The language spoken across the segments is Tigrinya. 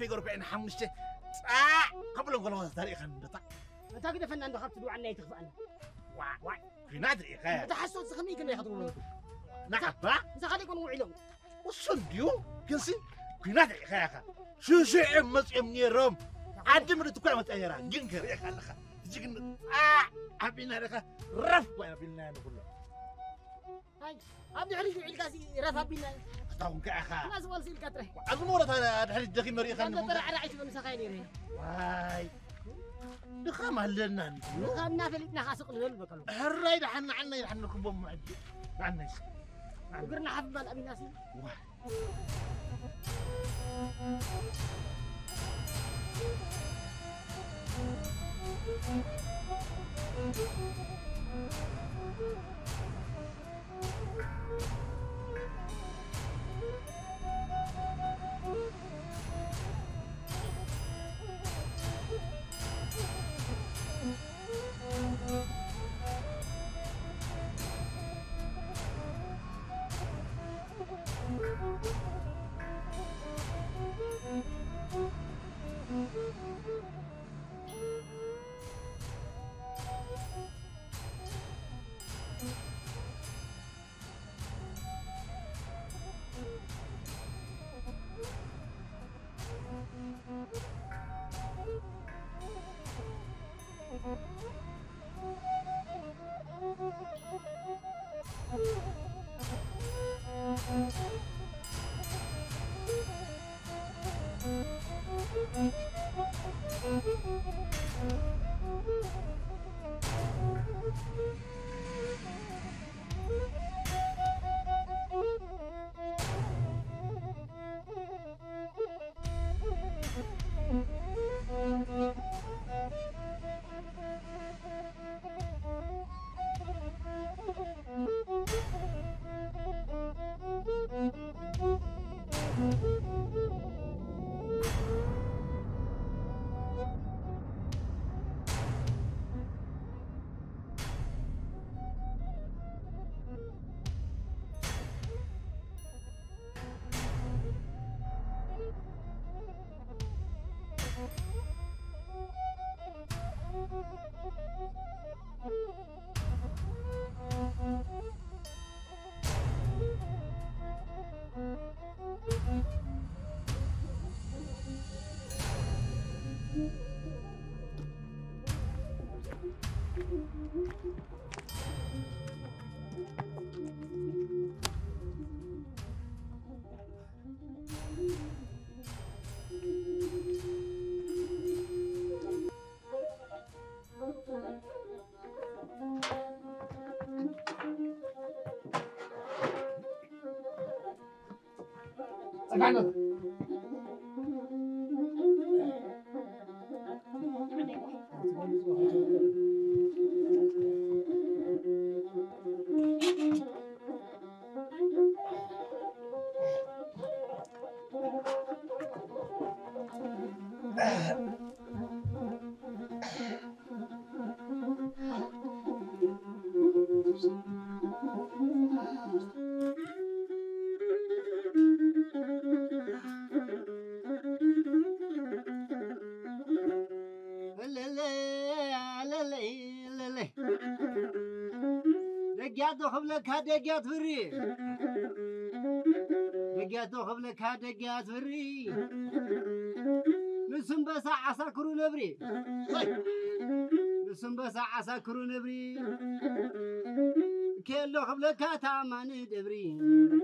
ፊገር ኮይን ሓሙሽተ ጻዕ ከብሎ ጎሎ ታሪኽ እንድታ። ኣንታ ግደፈና እንዶ ካብቲ ድዋዕና ይትኽፋኣና። ዋይ ዋይ ኩናት ርኢኻ። እታ ሓሶት ዝኸመይ ከመይ ክትብሎ? ንዓባ? ምሳኻ ደይኮኑ ውዒሎም። እሱ እንድዩ። ክንሲ ኩናት ርኢኻ ኢኻ። ሽሽዕ እዮም መጽኦም ነይሮም። ዓዲ ምድሪ እኮ መጽኣ ነይራ። ግን ከርእኻ ኣለኻ። ሕጂ ግን ጻዕ ኣቢልና ርኢኻ። ረፍ እኮ ኣቢልና ንኹሎ። ኣይ፣ ኣብ ድሕሪት ውዒልካ ሲ ረፍ ኣቢልና። ኣታ እውን ከኣ ኢኻ። እና ዝበልሲ ኢልካ ጥራይ። ኣብዚ መውረታ ድሕሪት ደኺመ ርኢኻ እንዳጠራዕራዕ ኣይትበል ምሳኻ እየ ነይረ። ዋይ። ድኻም ኣለና እንድዩ። ድኻምና ፈሊጥና ኸዓ ስቕ ንበል በቃ። ሕራይ ደሓን ንዓና ይድሓነኩም ቦሞ ሕጂ። ንዓና ይስ-፣ ንዓና። እግርና ሓፍ ምባል ኣቢናሲ። ዋይ። ለለይ ለለይ። ደግያት ዶ ክብለካ ደግያት ብሪ። ደግያት ዶ ክብለካ ደግያት ብሪ። ንሱ እምበሳ ዓሳ ክሩ ነብሪ። ንሱ እምበሳ ዓሳ ክሩ ነብሪ። ኬሎ ክብለካ ታማኒ ደብሪ።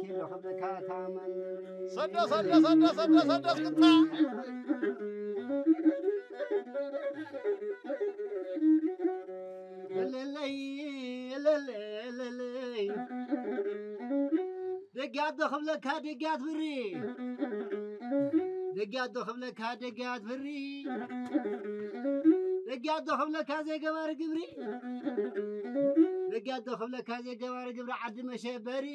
ኬሎ ክብለካ ታማኒ ደብሪ። ሰዶ ሰዶ ሰዶ ሰዶ ሰዶ እስክታ። ለለይ ለለይ ለለይ። ደግያት ዶ ክብለካ ደግያት ብሪ። ደግያት ዶ ክብለካ ደግያት ብሪ። ደግያት ዶ ክብለካ ዘይገባሪ ግብሪ። ደግያት ዶ ክብለካ ዘይገባሪ ግብሪ ዓዲ መሸበሪ።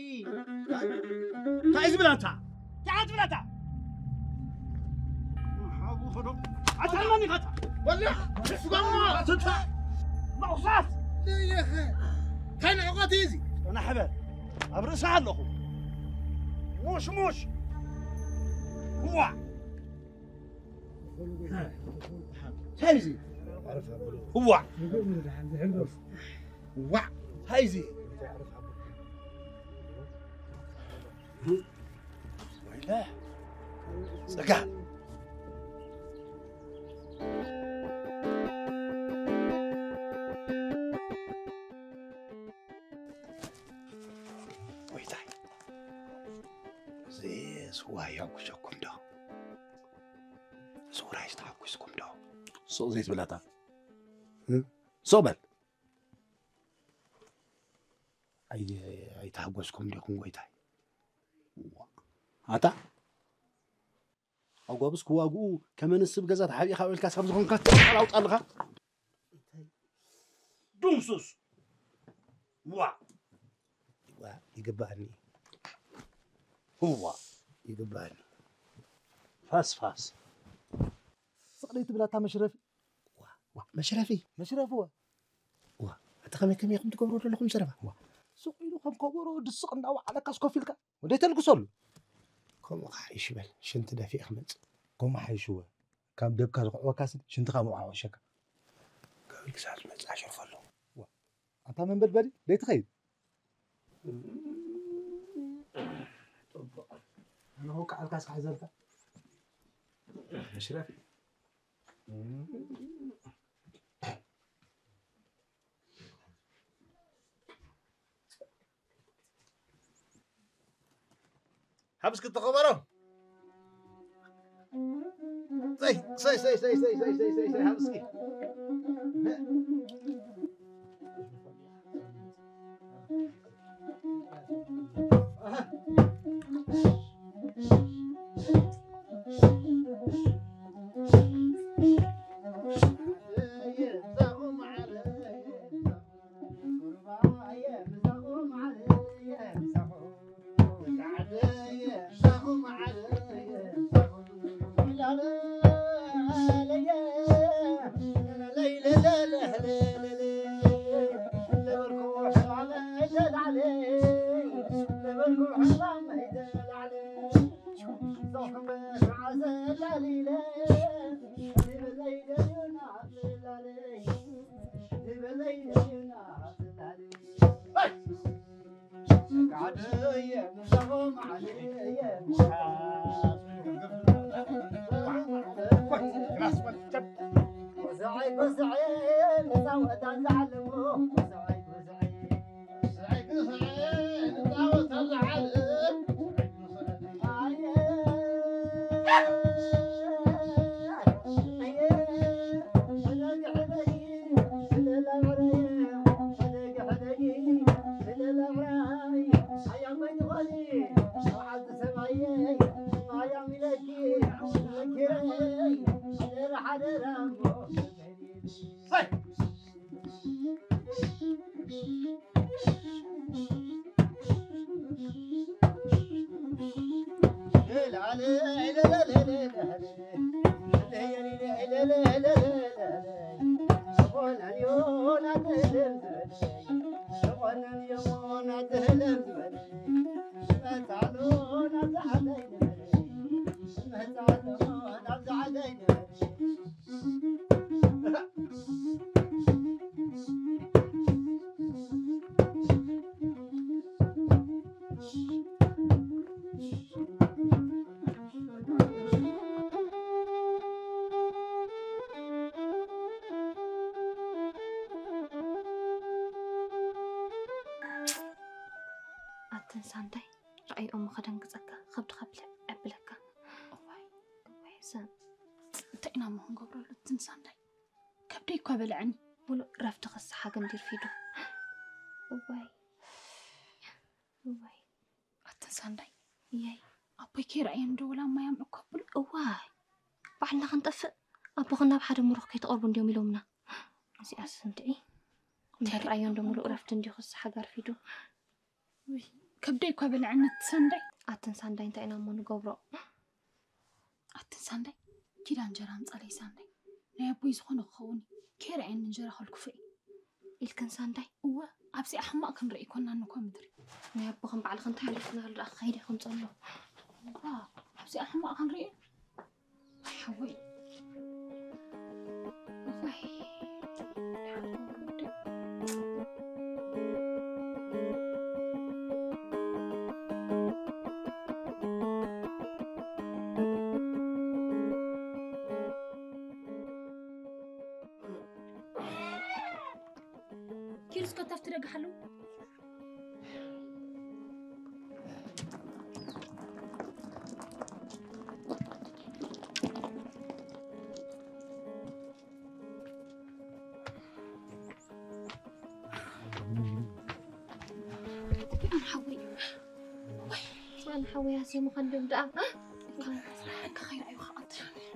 እንታይ እዩ ዝብል ኣንታ? እንታይ እዩ ዝብል ኣንታ? ሓቡ ኸዶ። ኣታ መን ኢኻ ኣታ? ወላ፣ ስጋሞ፣ ኣታ። መቑሳት። ለየኸ። እንታይ ንዕቐት እዩ እዚ? ጽናሕ በል። ኣብ ርእስኻ ኣለኹ። ሙሽ፣ ሙሽ። እዋ። እንታይ እዚ? እዋ! እዋ! እንታይ እዚ? ወይለ! ጸጋ! ጎይታይ፣ እዚ ስዋ የጉሸኩም ዶ? ሱራይስ ተሓጒስኩም ዶ? ሱቕ ዘይትብላታ። እ? ሱቕ በል። ኣይ-፣ ኣይተሓጎስኩም ዲኹም ጎይታይ? ኣታ ኣጓብስ ክዋግኡ ከመንስብ ገዛ ተሓቢእካ ውዒልካ ሳብ ዝኾንካ ትቃል ኣውጣልኻ። ዱምሱስ። ዋ። ዋ፣ ይግባኣኒ። እዋ። ይግባኣኒ። ፋስ ፋስ። ስቕ ዘይትብላታ መሽረፊ። ዋ፣ ዋ፣ መሽረፊ። መሽረፊ ዋ። ዋ፣ ኣታ ከመይ ከመይ ኢኹም ትገብሩ ዘለኹም ዘረባ? ዋ። ስቕ ኢሉ ከም ከበሮ ድስቕ እንዳወዓለካስ ኮፍ ኢልካ ወደ ተልግሰሉ። ከምኡ ከዓ ይሽበል፣ ሽንቲ ደፊእ ክመጽእ። ከምኡ ሓይሽወ። ካብ ደብካ ዝኽዕወካስ ሽንትኻ ምውዓዕ ወሸካ። ካብ ክሳብ ዝመጽእ ኣሸርፈሉ። ዋ፣ ኣታ መንበድበዲ፣ ደይ ትኸይድ? ኣነ ኸው ከዓልካ እስካ ሕዘልካ። መሽረፊ። ሓብስኪ ተኸበሮ። ሰይ፣ ሰይ፣ ሰይ፣ ሰይ፣ ሰይ፣ ሰይ፣ ሰይ፣ ሰይ፣ ሓብስኪ። ኣትን ሳንታይ ራእይኦም ከደንግጸካ፣ ከብድኻ ብልዕ ኣብለካ። እዋይ፣ እዋይ፣ ሰ-፣ እንታይ ኢና እሞ ክንገብረሉ? ኣትን ሳንታይ ከብደይ እኳ በልዐኒ። ሙሉእ ረፍቲ ክስሓ ግን ዲርፊዱ። እዋይ፣ እዋይ። ኣትን ሳንዳይ፣ እየይ። ኣቦይ ከይረኣዮም ደወላ ማያም እኮ ብሎ። እዋይ፣ ባዕልና ክንጠፍእ፣ ኣቦኽን ናብ ሓደ ምሩኽ ከይትቐርቡ እንድዮም ኢሎምና። እዚኣስ እንድዒ። እንተረኣዮ እንዶ ሙሉእ ረፍቲ እንድዩ ክስሓ ጋርፊዱ። ውይ፣ ከብደይ እኳ በልዐኒ ኣቲ ሳንዳይ። ኣትን ሳንዳይ እንታይ ኢና እሞ ንገብሮ? ኣትን ሳንዳይ፣ ኪዳ እንጀራ ኣምጻለይ ሳንዳይ። ናይ ኣቦይ ዝኾነ ክኸውን እዩ። ከይረኣየኒ እንጀራ ከልኩፎ እዩ። ኢልክን ሳንዳይ? እወ፣ ኣብዚኣ ሕማቕ ክንርኢ ኮናኒ እኮ ምድሪ። ናይ ኣቦኽን ባዕልኽን ተሓሊፍክናሉ ደኣ ክኸይድ እየ ከምጽእ ኣለኹ። እባ፣ ኣብዚኣ ሕማቕ ክንርኢ? ኣይ ሓወይ። ኪድ እስከ ተፍቲ ደገ ሓሉ። ኣነ ሓወይ፣ ኣነ ሓወይ ኣስዮም ኸንድም ደኣ እንካ ኸይረኣዩ ኸዓ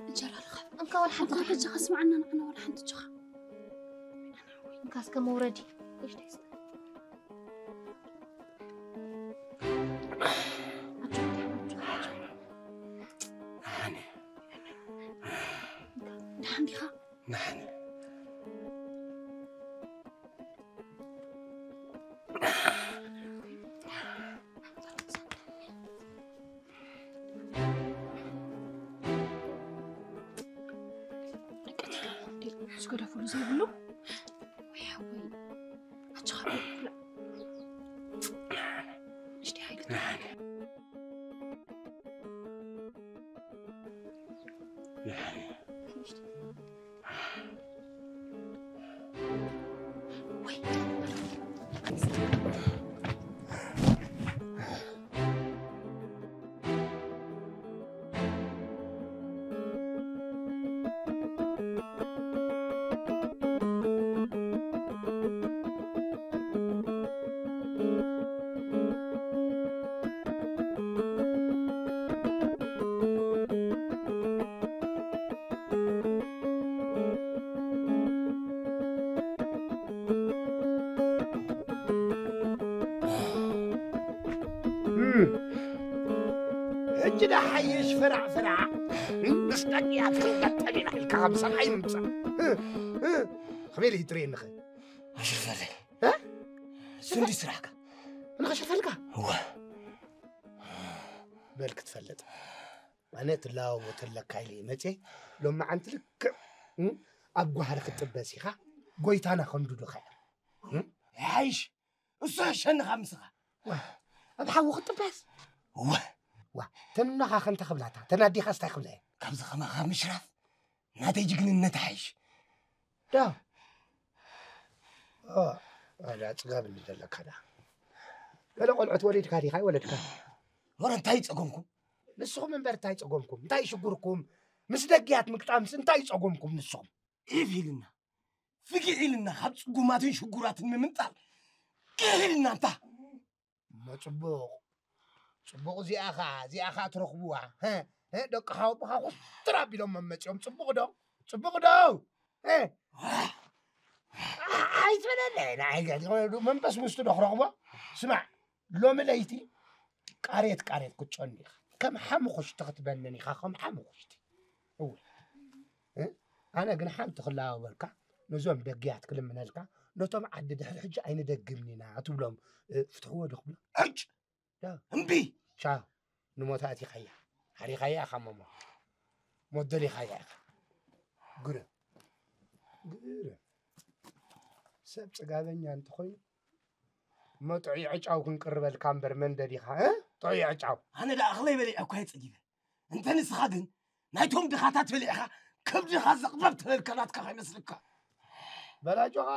እንጀራ ልኸብ እንካ ወላ ሓንቲ እንካ ከጃኻ ስምዓና ንዓና ወላ ሓንቲ ጅኻ እንካ እስከ መውረዲ እሽተይ እስከ ደሓን ዲኻ? ደሓን። ዝገደፍሉ ዘይብሉ ወይ ሓወይ ኣቸኻ ብላ ንሽቲ ሓይሊ ሕጂ ዳ ሓይሽ ፍራዕ ፍራዕ ምስ ደቂያት ክንቀጠል ኢና ኢልካ ካብ ሰብኣይ ምምፃእ። ኸመይ ኢለ እዩ ትርእየኒ ኸ? ኣሽርፈለይ። እ? ስንዲ ስራሕካ? ንኸሸፈልካ? እወ። በል ክትፈልጥ። ኣነ ትለዋወጥ ኣለካ ኢለ መጼ ሎማዓንቲ ልክዕ ኣብ ጓህሪ ክትጥበስ ኢኻ ጎይታና ከምድዱኻ እዮም። ይሓይሽ እሱ ሕሸኒ ካብ ምስኻ። ዋ፣ ኣብ ሓዊ ክትጥበስ? እወ። ዋ፣ ተን እኖኻ ከንታ ክብላታ፣ ተን ኣዴኻስ እንታይ ክብላ እየን? ካብዚ ከማኻ ምሽራፍ ናተይ ጅግንነት ይሓይሽ። ዳ ኣላ ጽጋብ እንዲ ዘለካ ዳ ገለ ቆልዑት ወሊድካ ዲኻ ኣይወለድካ? ወረ እንታይ ጸገምኩም? ንስኹም እምበር እንታይ ጸገምኩም? እንታይ ሽጉርኩም? ምስ ደግያት ምግጣምስ እንታይ ጸገምኩም ንስኹም? ኢፍ ኢልና ፍግዕ ኢልና ካብ ጽጉማትን ሽጉራትን ምምንጣል ግዕ ኢልና እንታ እሞ ጽቡቕ ጽቡቕ እዚኣ ኸዓ እዚኣ ኸዓ ትረኽብዋ ደቂ ሓወቦኻ ኩስትር ኣቢሎም መመጺኦም ጽቡቕ ዶ ጽቡቕ ዶ ኣይትበለለ መንፈስ ውስጡ ዶ ክረኽቦ ስማዕ ሎሚ ለይቲ ቃሬት ቃሬት ክትጨኑ ኢኻ ከም ሓሙኽሽቲ ክትበንን ኢኻ ከም ሓሙኽሽቲ እወ ኣነ ግን ሓንቲ ክላበበልካ ነዞም ደግያት ክልምነልካ ነቶም ዓዲ ድሕሪ ሕጂ ኣይንደግምን ኢና ትብሎም ፍትሕዎ ዶ ክብሎ ሕጭ እምቢ ቻው ንሞታ ኣቲኻያ ሓሪኻያ ኢኻ ሞሞ ሞት ደሊኻያ ኢኻ ግርም ግርም ሰብ ጽጋበኛ እንተኾይኑ እሞ ጥዑይ ዕጫው ክንቅርበልካ እምበር መን ደሊኻ ጥዑይ ዕጫው ኣነ ደኣ እኽለይ በሊዐ እኳ እየ ጸጊበ እንተ ንስኻ ግን ናይቶም ድኻታት በሊዕኻ ከብድኻ ዘቕበብ ተበልካ ናትካ ከይመስልካ በላጆኻ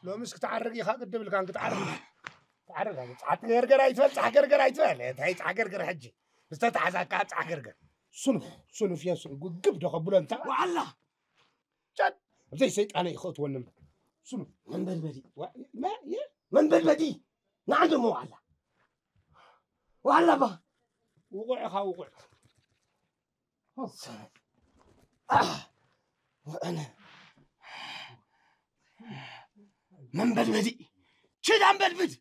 ሎምስ ክትዓርግ ኢኻ ግድብልካን ክትዓርግ ክትዓርግ ጻሕቲ ገርገር ኣይትበል ጻሕ ገርገር ኣይትበል እንታይ ጻሕ ገርገር ሕጂ ዝተታሕዛካ ጻሕ ገርገር ስኑፍ ስኑፍ የሱ ጉግብ ዶ ከብሎ እንታ ወዓላ ጨድ ኣብዘይ ሰይጣነ ይኸእትወኒ እምበር ስኑፍ መንበድበዲ መንበድበዲ ንዓንዶ መውዓላ ወዓላ ባ ውቑዕ ኢኻ ውቑዕ መንበድበዲ ችድ ኣንበድብድ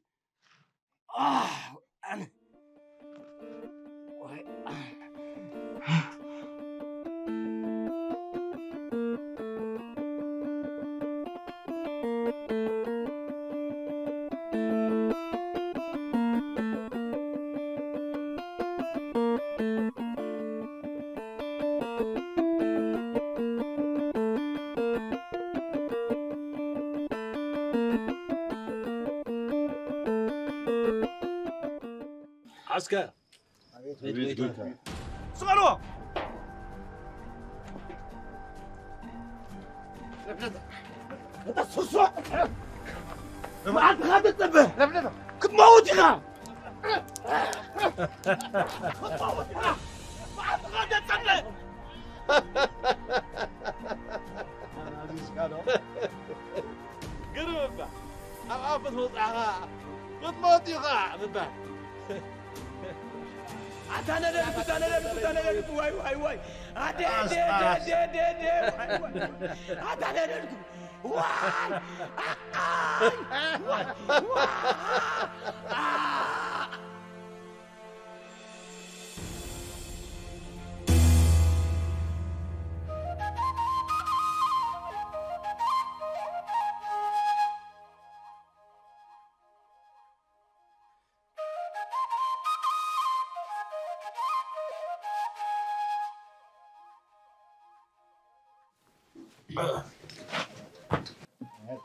እስከ ቤት ቤት ጎይታ። ስቀልዎ! እታ ስሱዕ! መዓልትኻ ተጸበ! ክትመውት ኢኻ! ክትመውት ኢኻ! መዓልትኻ ተጸበ! ግርም እባ! ኣብ ኣፍ መውጻእኻ ክትመውት ኢኻ ምባል። ኣታ ነደድኩ፣ ኣታ ነደድኩ፣ ኣታ ነደድኩ፣ ዋይ፣ ዋይ፣ ዋይ። ኣደ፣ ኣደ፣ ኣደ፣ ኣስ፣ ኣደ፣ ኣስ። ኣደ፣ ኣደ፣ ዋይ፣ ዋይ። ኣታ ነደድኩ። ዋይ! ኣይ! ዋይ! ዋይ! ኣ!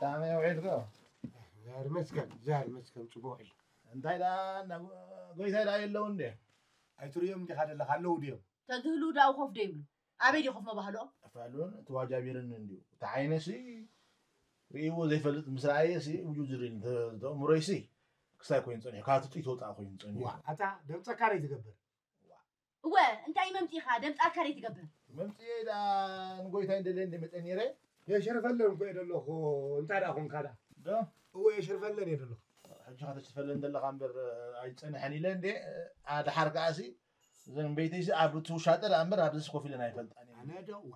ከመይ ውዒልካ? እግዚኣብሔር ይመስገን፣ እግዚኣብሔር ይመስገን፣ ጽቡቕ ውዒለ። እንታይ ደኣ፣ እንዳ ጎይታይ ደኣ የለውን ድዮም? ኣይትርእዮም እንዲኻ ዘለኻ፣ ኣለዉ ድዮም? ተዝህልዉ ደኣ ኮፍ ዶ ይብሉ? ኣበይ ድዩ ኮፍ መባህልኦም? ኣፋሉን ተዋጃቢርን እንድዩ። እቲ ዓይነሲ ርእይዎ ዘይፈልጥ ምስ ረኣየሲ ውጁ ዝብል፣ ተ-፣ ተእምሮይሲ ክስታይ ኮይኑ ጸኒሑ፣ ካብቲ ጥይት ወጻኢ ኮይኑ ጸኒሑ። ዋ፣ ኣታ ደምጸካ ደይ ትገብር? እወ፣ እንታይ መምጺኻ ደምጻካ ደይ ትገብር? መምጽኤ ደኣ ንጎይታይ ደልየ እንደ መጸ ነይረ። የሽርፈለን እኮ እየ ደለኹ፣ እንታይ ደኣ ኾንካ ደኣ? ዶ? እወ፣ የሽርፈለን እየ ደለኹ። ሕጂ ከተሽርፈለን ደለኻ እምበር ኣይጸንሐን ኢለ እንዴ፣ ኣድሓር ከኣሲ እዘን ቤተይሲ ኣብ እቲ ውሻጠ ደኣ እምበር ኣብዚስ ኮፍ ኢለን ኣይፈልጣን እየን። ኣነ ዶ? ዋ።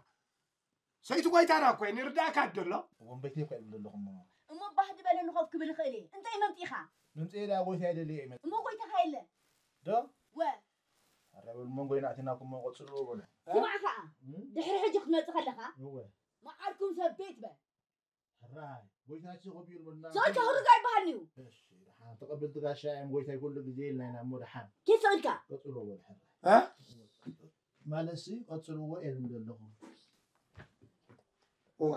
ሰይቲ ጎይታና እኮ እየ፣ ንርዳእካ ደሎ። እሞ ቤተይ እኮ እየ ዘለኹ እሞ። እሞ ባህ ዝበለኒ ኮፍ ክብል እኽእል እየ። እንታይ መምጺኻ? መምጽኤ ደኣ ጎይታይ ደልየ እየ መጽ-፣ እሞ ጎይታኻ የለ? ዶ? ወ። ኣረ በል መንጎ ይናእቲና እኮ እሞ ቀጽልዎ በሉ። ስማዕ ኸኣ፣ እም? ድሕሪ ሕጂ ክትመጽእ ከለኻ፣ እወ። መዓርኩም ሰብ ቤት በል። ሕራይ፣ ጎይታሲ ኮፍ ኢሉ በልና። ሰዎች ኣሁን ጋር ይባህል ነው። እሺ፣ ደሓን ተቐበልቲ ጋሻ እዮም፣ ጎይታይ ኩሉ ግዜ ኢልና ኢና እሞ ደሓን። ኬፍ ኢልካ? ቀጽልዎ በሉ ሕራይ። እ? ማለትሲ ቀጽልዎ እየ ዝብል ዘለኹ። እዋ።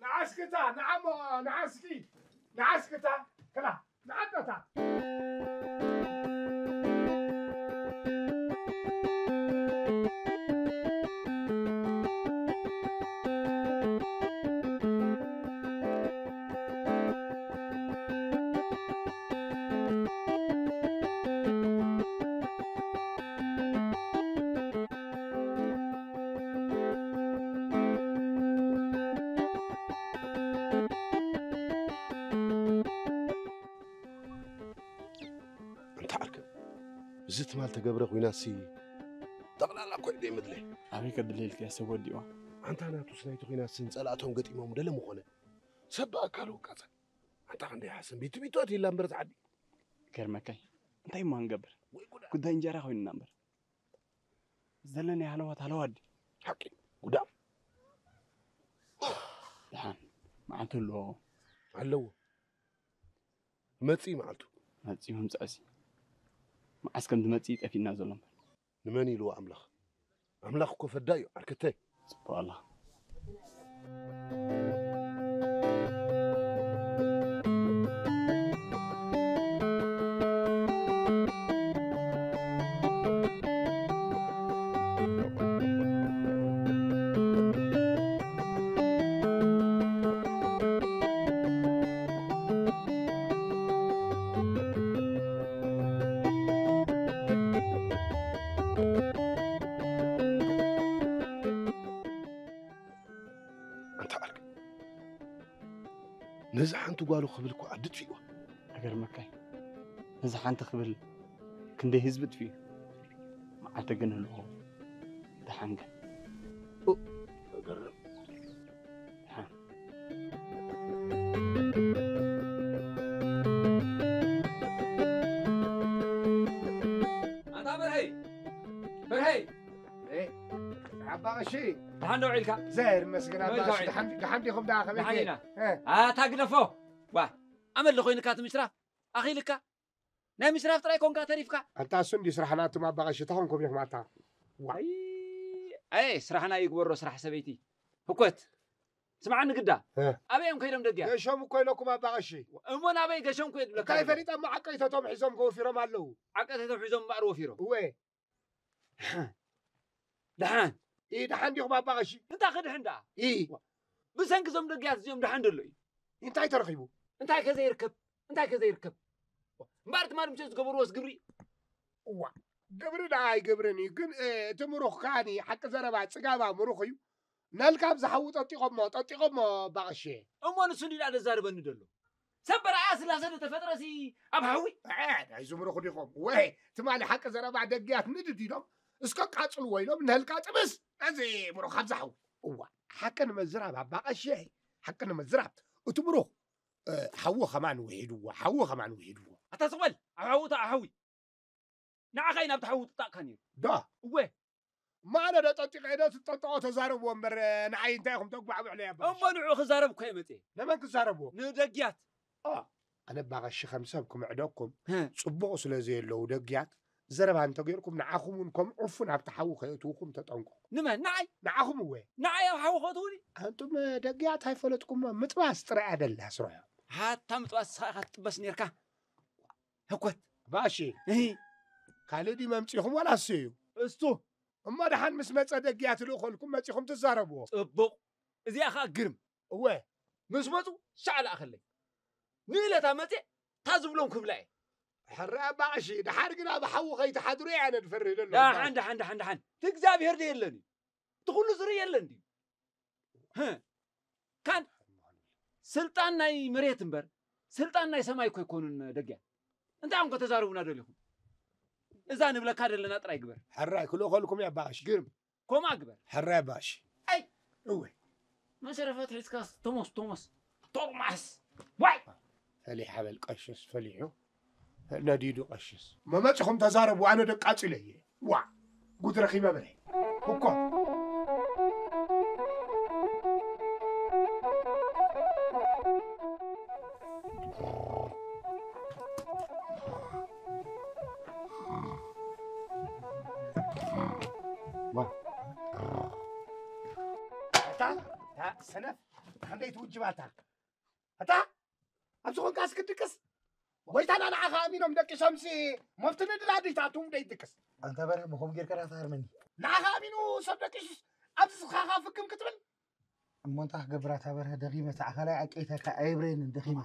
ንዓስክታ፣ ንዓሞ፣ ንዓስኪ፣ ንዓስክታ፣ ክላ፣ ንዓቀታ። ኣንታ ዓርከይ፣ እዚ ትማል ተገብረ ኲናትሲ ጠቕላላ እኮ እዩ ዘይምድለ። ኣበይ ከድለ ኢልካዮ ሰብ ወዲእዋ። ኣንታ ናቱስ ናይቲ ኲናትሲ ንጸላእቶም ገጢሞም ደለ ምኾነ። ሰብ ብኣካሉ ይቃጸል። ኣንታ ክንደይ ሓሰን ቢቱ ቢቱ ኣትይላ እምበር ዝዓዲ። ገርመካይ፣ እንታይ እሞ ክንገብር? ወይ ጉዳ። ጉዳይ እንጀራ ኮይንና እምበር። ዘለናዮ ሃለዋት ሃለዋ ኣዲ። ሓቂ፣ ጉዳ። ደሓን፣ መዓልቲ ኣለዎ። ኣለዎ። መጺኢ መዓልቱ። መጺኡ ምምጻእሲ። መዓስ ከም ዝመጽእ ጠፊእና ዘሎ እምበር። ንመን ኢልዎ ኣምላኽ? ኣምላኽ እኮ ፈዳይ እዩ፣ ዓርከተይ። ጽቡቕ ኣላ። ኣንታ ዓርከይ፣ ነዛ ሓንቲ ጓሉ ክብል እኮ ዓዲ ጥፊእዋ። ኣይገርመካይ፣ ነዛ ሓንቲ ክብል ክንደይ ህዝቢ ጥፊኡ። መዓልቲ ግን ህልዎ ደሓን ግን። ኦ፣ ዘገርም። ደሓን። ኣንታ በርሀይ፣ በርሀይ። ኤ፣ ኣባ ቀሺ። ደሓን ዶ ውዒልካ? እግዚኣብሔር ይመስገን፣ ኣባ ከመይ ቀሺ። ውዒልካ? ደሓን፣ ደሓን ዲኹም ደኣ? ከመይ ደሓን ከ-፣ ኢና። እ። ኣታ ግደፎ። ዋ፣ ኣመል ኮይንካ እቲ ምሽራፍ። ኣኺልካ። ናይ ምሽራፍ ጥራይ ኮንካ ተሪፍካ። ኣንታ እሱ እንዲ ስራሕና እቱም ኣባ ቀሺ፣ እንታይ ኮንኩም ኢኹም ኣታ? ዋይ፣ ኣየ ስራሕና ይግበሮ ስራሕ ሰበይቲ። ህኮት ስምዓኒ ግዳ። ኣበይ እዮም ከይዶም ደጊያ? ገሾም እኮ ኢለኩም ኣባ ቀሺ። እሞ ናበይ ገሾም እኮ የድብለካ እንታይ ዘሎ? ፈሊጠሞ ዓቀይተቶም ሒዞም ከወፊሮም ኣለዉ። ዓቀተቶም ሒዞም እምበኣር ወፊሮም። እወ። ደሓን። ኢ ደሓን ዲኹም ኣባ ቀሺ? እንታይ ክድሕን ደኣ? ኢ። ብሰንኪ እዞም ደጊያት እዚኦም ደሓን ደሎ እዩ። እንታይ ተረኺቡ? እንታይ ከ ዘይርከብ? እንታይ ከ ዘይርከብ? እምበኣር ትማሊ ምሸት ዝገበርዎስ ግብሪ? እዋ፣ ግብሪ ደኣ ኣይገብርን እዩ፣ ግን፣ እ፣ እቲ ምሩኽ ከኣኒ ሓቂ ዘረባ ጽጋባ ምሩኽ እዩ። ነልካ ኣብ ዝሓዊ ጠጢቖሞ፣ ጠጢቖሞ ኣባ ቀሺ። እሞ ንሱ እንዲዳ ዘዛርበኒ ደሎ። ሰብ በርኣያ ስላሰ ዝተፈጥረሲ ኣብ ሓዊ? እ፣ ናይ ዝምሩኹ ዲኹም? ወይ፣ ትማሊ ሓቂ ዘረባ ደግያት ንድድ ኢሎም፣ እስከ ቃጽልዎ ኢሎም፣ ነልካ ጥብስ፣ ነዚ ምሩኽ ኣብ ዝሓዊ። እዋ፣ ሓቂ ንምዝራብ ኣባ ቀሺ፣ ሓቂ ንምዝራብ፣ እቲ ምሩኽ፣ እ፣ ሓዊ ኸማን ውሒድዎ፣ ሓዊ ኸማን ውሒድዎ። ኣታ ስቕ በል፣ ኣብ ሓዊ እታ ሓዊ። ንዓኻ እዩ ናብቲ ሓዊ ጥጣቕካ ነይሩ። ዶ? እወ። እሞ ኣነ ዶ ጠጢቐ ኢለ ትጠጠቖ ተዛረብዎ እምበር፣ ንዓይ እንታይ ኢኹም ተጓዕብዕለይ ኣባ ቀሺ? እሞ ንዕኡ ክዛረብ እኮ እየ መፅየ። ንመን ክዛረብዎ? ንደግያት። ኦ፣ ኣነ ኣባ ቀሺ ከም ሰብ ክምዕደኩም ህ። ጽቡቕ ስለ ዘየለዉ ደግያት ዘረባ እንተጌርኩም ንዓኹም እውን ከም ዕፉን ኣብቲ ሓዊ ከየእትውኩም ተጠንቀቑ። ንመን? ንዓይ? ንዓኹም እወ። ንዓይ ኣብ ሓዊ ከእትውኒ? ኣንቱም ደግያት ኣይፈለጥኩሞ ምጥባስ ጥራይ ኣደላ ስርሖም። ሃታ ምጥባስ ንስኻ ኢኻ ትጥበስ ነይርካ። ህኮት። ኣባ ቀሺ፣ እሂ። ካልእ ድዩ መምጺኹም ዋላ እሱ እዩ? እሱ። እሞ ደሓን ምስ መጸ ደግያት ልእኸልኩም መጺኹም ትዛረብዎ። ጽቡቕ። እዚኣ ኸኣ ግርም። እወ። ምስ መጹ ሻዕ ለኣኸለይ። ንእለታ መጽየ፣ እታ ዝብሎም ክብላ እየ። ሕራይ ኣባ ቀሺ፣ ደሓር ግን ኣብ ሓዊ ከይትሓድሩ እየ ኣነ ዝፈርህ ዘሎ። ደሓን፣ ደሓን፣ ደሓን፣ ደሓን። እቲ እግዚኣብሄር ዶ የለን እዩ? እቲ ኩሉ ዝርኢ የለን ድዩ? ህ። ካን ስልጣን ናይ መሬት እምበር፣ ስልጣን ናይ ሰማይ እኮ ኣይኮኑን ደግያት። እንታይ እዮም ከተዛርቡና ደሊኹም? እዛ ንብለካ ዘለና ጥራይ ግበር። ሕራይ ክልእኸልኩም እየ ኣባ ቀሺ። ግርም። ከምኣ ግበር። ሕራይ ኣባ ቀሺ። ኣይ! እወ። መሸረፈት ሒዝካስ ቶሞስ፣ ቶሞስ፣ ቶርማስ። ዋይ! ፈሊሓ በል ቀሽስ ፈሊሑ። ነዲዱ ቀሽስ። መመጺኹም ተዛረቡ፣ ኣነ ደቃጺለ እየ። ዋ! ጉድ ረኺበ በለ። እኮ። ዋ። ኣታ፣ ኣታ ሰነፍ፣ ክንደይ ትውጅብ ኣታ? ኣታ፣ ኣብዚ ኾንካስ ክትድቅስ? ጎይታና ንዓኻ ኣሚኖም ደቂሶምሲ፣ መፍትኒ ድላ ድይታ ትውደይ ትድቅስ? ኣንታ በርሀ፣ ብኸም ጌርካ ዳኣ ትሃርመኒ። ንዓኻ ኣሚኑ ሰብ ደቂሱስ፣ ኣብዚ ስኻኻ ፍክም ክትብል? እሞ እንታይ ክገብር ኣታ በርሀ፣ ደኺመ፣ እቲ ኣኻላይ ዓቀይተካ ኣየብረየንን፣ ደኺመ።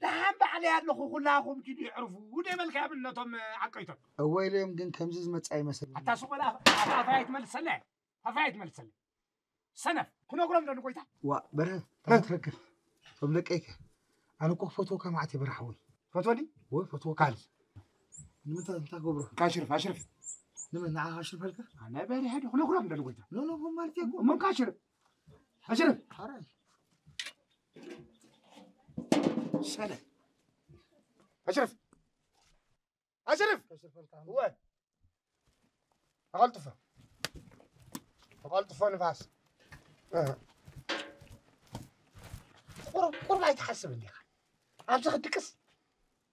ደሓን ባዕለይ ኣለኹ፣ ኩላኹም ኪዱ የዕርፉ፣ ደይ በልካዮም ነቶም ዓቀይቶም። እወ ኢለዮም፣ ግን ከምዚ ዝመጽእ ኣይመስልን። ኣታ ሱቕ በል፣ ኣፍ-፣ ኣፍ-፣ ኣፋይ ትመልሰለ፣ ኣፋይ ትመልሰለ። ሰነፍ፣ ክነግሮም ዶ ንጎይታ? ዋ፣ በርሀ፣ እ? እንታይ ትረክብ? እቶም ደቀይከ። ኣነ እኮ ክፈትወካ መዓት እየ በርሀ ሓወይ። ፈትወኒ? ወይ፣ ፈትወካ። ካልስ? ንምንታይ፣ እንታይ ክገብሮ? ካሽርፍ፣ ኣሽርፍ። ንመን፣ ንዓኻ ኣሽርፈልካ? ኣነ በርሀ ዶ ክነግሮም ዶ ንጎይታ? ኖ፣ ኖ፣ ማለት እየ እኮ። እሞ ካሽርፍ። ኣሽርፍ። ሓራይ። ሰለ። ኣሽርፍ። ኣሽርፍ። ከሽርፈልካ። እወ። ኣቐልጥፎ። ኣቐልጥፎ ንፋስ። እ። ቁሩብ፣ ቁሩብ ኣይትሓስብ እንዲኻ። ኣብዚ ክትድቅስ፣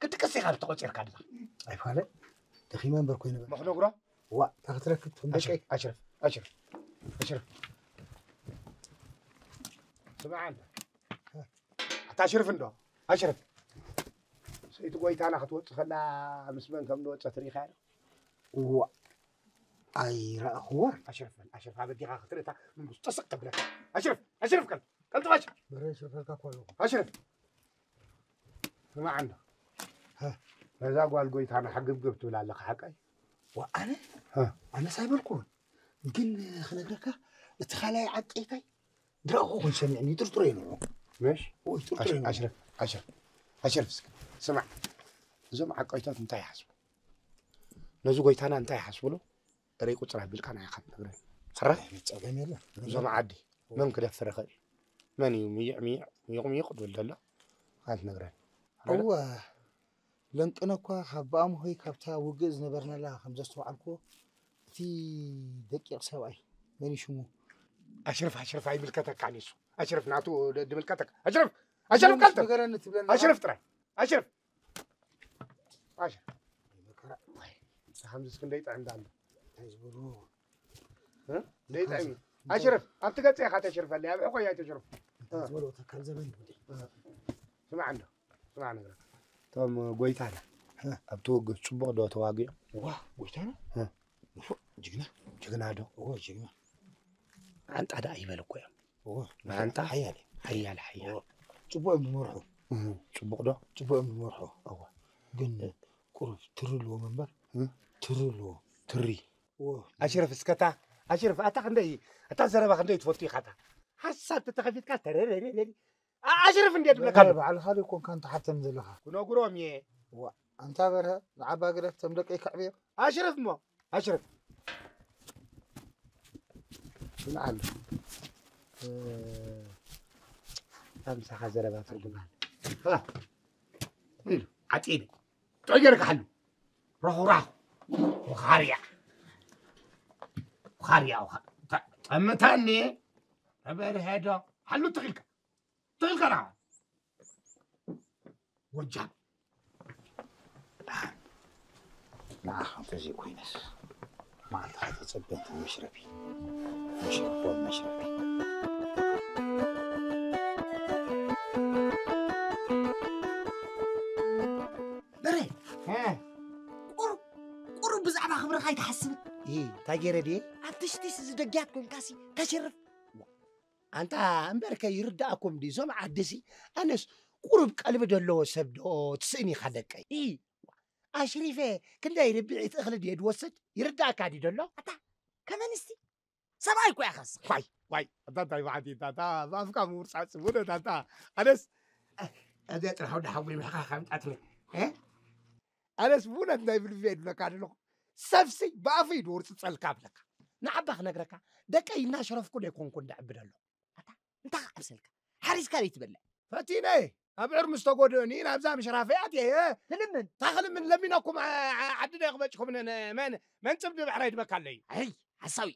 ክትድቅስ ኢኻ ተቖጺርካ ኣለኻ። ኣይፋለ። ደኺመ እምበር ኮይነ በል። መኽነግሮ? ዋ፣ እንታይ ክትረክብ ትኹን ኣሽርፍ፣ ደቀይ? ኣሽርፍ፣ ኣሽርፍ፣ ኣሽርፍ። ስምዓ እንተ። ኣታ ኣሽርፍ እንዶ፣ ኣሽርፍ። ሰይቲ ጎይታና ክትወጽእ ከላ ምስ መን ከም ዝወጸት ርኢኻያ ዶ? ዋ፣ ኣይረኣኽዎን። ኣሽርፍ በል፣ ኣሽርፍ፣ ኣበዲኻ ክትርእታ ምንጉስ ጥስቕ ተብለካ። ኣሽርፍ፣ ኣሽርፍ፣ ቀል-፣ ቀልጥፍ ኣሽርፍ። በረ ኣሽርፈልካ እኮ ኣለኹ። ኣሽርፍ። ስማዕ እንዶ። ሀ። ነዛ ጓል ጎይታና ሕግብግብ ትብል ኣለኻ፣ ሓቀይ? ዋ፣ ኣነ? ሀ። ኣነስ ኣይበልኩን። ግን ክነግረካ፣ እቲ ካልኣይ ዓቀይታይ ድረኹ ኹን ሰሚዕኒ፣ ይጥርጥሮ እየ ንዑ። ምሽ? ኦይ፣ ጥርጥሮ እየ ንዑ። ኣሽረፍ፣ ኣሽረፍ፣ ኣሽረፍ እስከ። ስማዕ፣ እዞም ዓቀይታት እንታይ ይሓስቡ? ነዚ ጎይታና እንታይ ይሓስብሉ? ርእ ቁጽር ኣቢልካ ንዓኻ ትነግረኒ። ሕራይ? ጸገም የለን። እዞም ዓዲ መን ክደፍር ይኽእል? መን እዩ ምይቕ፣ ምይቕ፣ ምይቕ፣ ምይቕ ዝብል ዘሎ? ኣንትነግረኒ። እወ፣ ለንቅነ እኳ ካብ ብኣምሆይ ካብታ ውግእ ዝነበርናላ ከም ዘስተውዓልኩዎ፣ እቲ ደቂቕ ሰብኣይ፣ መን እዩ ሽሙ? ኣሽርፍ፣ ኣሽርፍ ኣይምልከተካን እዩ እሱ። ኣሽርፍ ናቱ ድ-፣ ድምልከተካ። ኣሽርፍ! ኣሽርፍ መን ቀልጥፍ! ንገረኒ ትብለና? ኣሽርፍ ጥራይ። ኣሽርፍ! ኣሽርፍ! መከራ። ከምዚስ ክንደይ ጥዕም ደኣ ኣሎ። እንታይ ዝበሉ? እ? ዘይጥዕም እዩ። ኣሽርፍ፣ ኣብቲ ገጽ ኢኻ ተሽርፈለይ፣ ኣብ ሕቆይ ኣይተሽርፍ። ዝበልኦ ተካል ዘበን ይሁዲ። ስማዕ እንዶ፣ ስማዕ ነገር። እቶም ጎይታና ኣብቲ ውግእ ጽቡቕ ዶ ተዋጊኦም? ዋ፣ ጎይታና? እ። ንፉዕ፣ ጅግና። ጅግና ዶ? እዎ፣ ጅግና። ዓንጣ ደኣ ይበል እኮ እዮም። እዎ፣ መዓንጣ ሓያል እዩ። ሓያል፣ ሓያል። እዎ፣ ጽቡቕ እዮም ዝመርሑ። እህ፣ ጽቡቕ ዶ? ጽቡቕ እዮም ዝመርሑ። እዎ። ግን ቁሩብ ትሪ ኣለዎም እምበር፣ እ? ትሪ ኣለዎም። ትሪ። እዎ። ኣሽረፍ እስከ እታ፣ ኣሽረፍ ኣታ ክንደይ፣ እታ ዘረባ ክንደይ ትፈቱ ኢኻ እታ? ሓሳብ ተተኸፊትካ ተረረረረ። ኣ-፣ ኣሽረፍ እንድየ ዝብለካ ኣለኹ። ባዕልኻ ዶ ኮንካ እንተ ሓተም ዘለኻ? ክነግሮም እየ። ዋ፣ ኣንታ በርሀ፣ ንዓባ ግደፍ፣ እቶም ደቀይ ከዕብዮም። ኣሽረፍ እሞ፣ ኣሽረፍ። ስምዓሉ። እ፣ እታ ምሳኻ ዘረባ ትርጉም ኣለ። ኸላ፣ ኢሉ፣ ዓጺኒ። ጥዑይ ገይርካ ሓሉ። ሮኹራኹ። ወኻርያ። ወኻርያ፣ ወኻ-፣ ጠ-፣ ጠምታኒ። ተበርሀ ዶ? ሓሉ ትኽልካ። ትኽልካ ዳ። ጎጃም። ንዓኻ እንተዘይኮይነስ፣ መዓልትኻ ተጸበንትን መሽረፊ። መሽረፎን መሽረፊ። በረ፣ እ። ቁሩብ፣ ቁሩብ ብዛዕባ ክብርኻ ኣይትሓስብን? እ፣ እንታይ ገይረ ድየ? ኣብ ትሽቲስ ዝደግያት ኮንካሲ ተሽርፍ። ኣንታ እምበርከ ይርዳእኩም ድዩ? እዞም ዓድሲ፣ ኣነስ ቁሩብ ቀልቢ ደለዎ ሰብ ዶ ትስእን ኢኻ ደቀይ? እ። ኣሽሪፈ ክንደይ ርብዒት እኽሊ ድየ ድወስድ? ይርዳእካ ድዩ ደሎ? ኣታ፣ ከመንስቲ? ሰብኣይ እኮ ኢኻ እስኻ። ዋይ፣ ዋይ፣ ኣታ እንታይ መዓት እዩ፣ ኣታ፣ ኣታ፣ ብኣፍካ ምውርጻጽ፣ ውደት፣ ኣታ። ኣነስ፣ እ፣ እዚኣ ጥራሕ ወዲ ሓወይ ምሕኻ ከምጣትኒ። እ? ኣነስ ብእውነት ናይ ብልቢ እየ ድብለካ ዘለኹ። ሰብሲ ብኣፈይ ድወርጽጸልካ እብለካ። ንዓባ ክነግረካ፣ ደቀይ እናሸረፍኩ ዶ ኣይኮንኩን ድዕቢ ደሎ? ኣታ፣ እንታይ ክዓብሰልካ? ሓሪስካ ዘይትበልዕ? ፈቲነ፣ ኣብዕር ምስ ተጎድኡኒ ናብዛ ምሽራፈይ ኣትየ። ትልምን? ታኽልምን ለሚናኩም ዓ-፣ ዓ-፣ ዓዲ ዶ ክበጭኩም ነ-፣ ነ-፣ መን፣ መንጽብ ድብዕራይ ድበካ ኣለዩ? ኣይ፣ ሓሳዊ።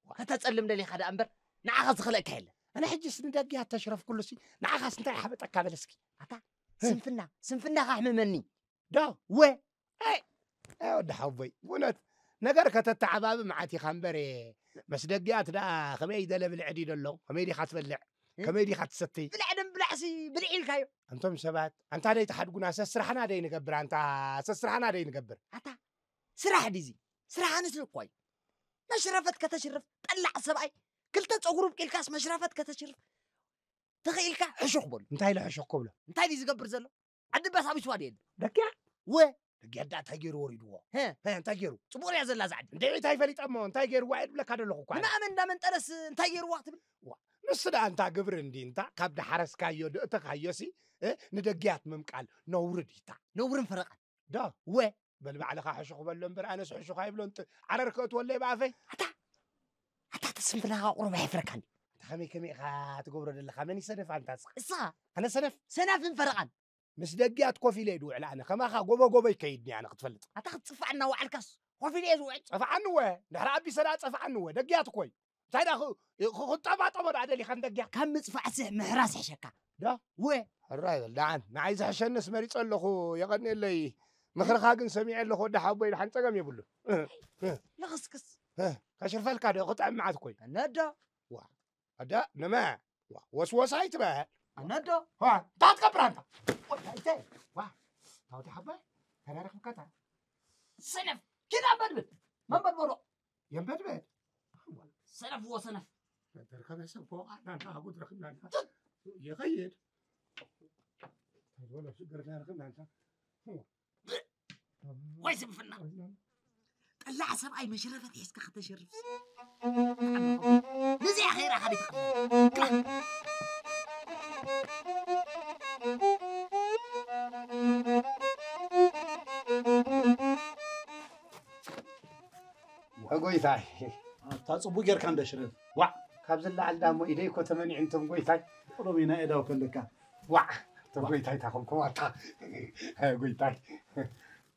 ከተጸልም ደሊኻ ደኣ እምበር፣ ንዓኻ ዝኽለእካ የለን። ኣነ ሕጅስ ንደጊ ኣተሽረፍኩሉሲ፣ ንዓኻስ እንታይ ሓበጠካ በለስኪ? ኣታ፣ እ። ስንፍና፣ ስንፍናኻ ኣሕምመኒ። ዶ? ወ-፣ ኣይ፣ ኣይ፣ ወዲ ሓወቦይ፣ ብእውነት ነገር ከተተዓባቢ መዓት ኢኻ እምበር፣ መስ ደጊኣት ደኣ ከመይ ደለ ብልዕ ድዩ ደሎ? ከመይ ዲኻ ትበልዕ? እ? ከመይ ዲኻ ትሰትይ? ብልዕ ደም ብላዕሲ ብልዕ ኢልካዮ። ኣንቶም ሰባት፣ ኣንታ ደይ ትሓድጉና፣ ሰስራሕና ደይ ንገብር፣ ኣንታ ሰስራሕና ደይ ንገብር። ኣታ፣ ስራሕ ድዚ? ስራሕ ኣንስቲ እኮ እዩ። መሽረፈት ከተሽርፍ፣ ጠላዕ ሰብኣይ፣ ክልተ ጸጉሩ ብቂልካስ መሽረፈት ከተሽርፍ፣ ተኽኢልካ ሕሹኽ በሉ። እንታይ ኢለ ሕሹኽ ክብሎ? እንታይ ድዩ ዝገብር ዘሎ? ዓዲ ባስ ኣቢስዋ ድየ? ደኪያ? ወ-፣ ደጊያ ዳ እንታይ ገይሩ ወሪድዎ? ሀ። ሀ፣ እንታይ ገይሩ? ጽቡቕ እያ ዘላ እዛ ዓዲ። እንደ እንታይ ፈሊጠሞ? እንታይ ገይርዋ እየ ዝብለካ ዘለኹ እኳ። ንመኣመን እንዳመንጠረስ እንታይ ገይርዋ ትብል? ዋ፣ ንሱ ደኣ እንታ ግብሪ እንዲ እንታ ካብ ደሓረስካዮ ድእተኻዮሲ፣ እ፣ ንደጊያት ምምቃል ነውሪ ድይታ? ነውርን ፈረቓን። ዶ? ወ-፣ በል ባዕልኻ ሕሹኽ በሎ እምበር ኣነስ ሕሹኽ ኣይብሎን። ጥ-፣ ዓረር ከእትወለይ ብኣፈይ። ኣታ፣ ኣታ ተስንፍናኻ ቁሩብ ኣየፍረካን። ኣታ ከመይ ከመይ ኢኻ ትገብሮ ዘለኻ? መን ይሰነፍ ኣንታ እስኻ? እስኻ? ኣነ ሰነፍ? ሰነፍን ፈረቓን። ምስ ደጊያት ኮፍ ኢለ እየ ድውዕል ኣነ። ከማኻ ጎቦ ጎቦ ይከይድኒ ኣነ ክትፈልጥ። ኣታ ክትጽፋዕ እናወዓልካስ ኮፍ ኢለ እየ ዝውዕል። ጸፍዓኒ እወ። ድሕሪ ኣቢሰ ደኣ ጸፍዓኒ እወ። ደጊያት እኮ እዩ። እንታይ ደኣ ክ-፣ ክ-፣ ክጠባጠቦ ደኣ ደሊኻ ንደጊያ? ካብ ምጽፋዕሲ ምሕራስ ይሕሸካ። ዶ? እወ። ሕራይ በል ደሓን። ንዓይ ዝሕሸንስ መሪጸ ኣለኹ። የቐንየለይ። ምኽርኻ ግን ሰሚዐ ኣለኹ ወዲ ሓቦይ፣ ደሓን ጸገም የብሉን። እ፣ እ። ልኽስክስ። እ፣ ከሽርፈልካ ዶ? ክጥዕም መዓት እኮ እዩ። ነዶ። ዋ። ኣዳ፣ ነመ? ዋ፣ ወስወስ ኣይትበል። ኣነዶ? ዋ፣ እንታይ ትገብር ኣንታ? ወዳይተ? ዋ፣ ታውቲ ሓባይ? ተራረኽብካ ታ? ሰነፍ፣ ኪድ ኣንበድብድ። መንበድበዶ? የንበድበድ። ሰነፍ ወሰነፍ። ተርከበ ሰብ ፎቕ ኣላ፣ ኣንታ ኣጉድ ረኽብና ኣንታ። ይኸይድ። ተዝበሎ ሽግር ረኽብና ኣንታ። ወይ ስንፍና። ጠላዕ ሰብኣይ መሽረፈት ሒዝካ ከተሸርፍ። ነዚኣ ኸይራ ኻሊት። ጎይታይ። ኣታ ጽቡቅ ጌርካ እንደ ሽረፍ። ዋዕ፣ ካብ ዝለዓል ዳሞ ኢደይ እኮ ተመኒዑ እንቶም ጎይታይ። ቁሩብ ኢና ኤዳው ከለካ። ዋዕ፣ እቶም ጎይታይ ታኹምኩም ኣታ። ጎይታይ።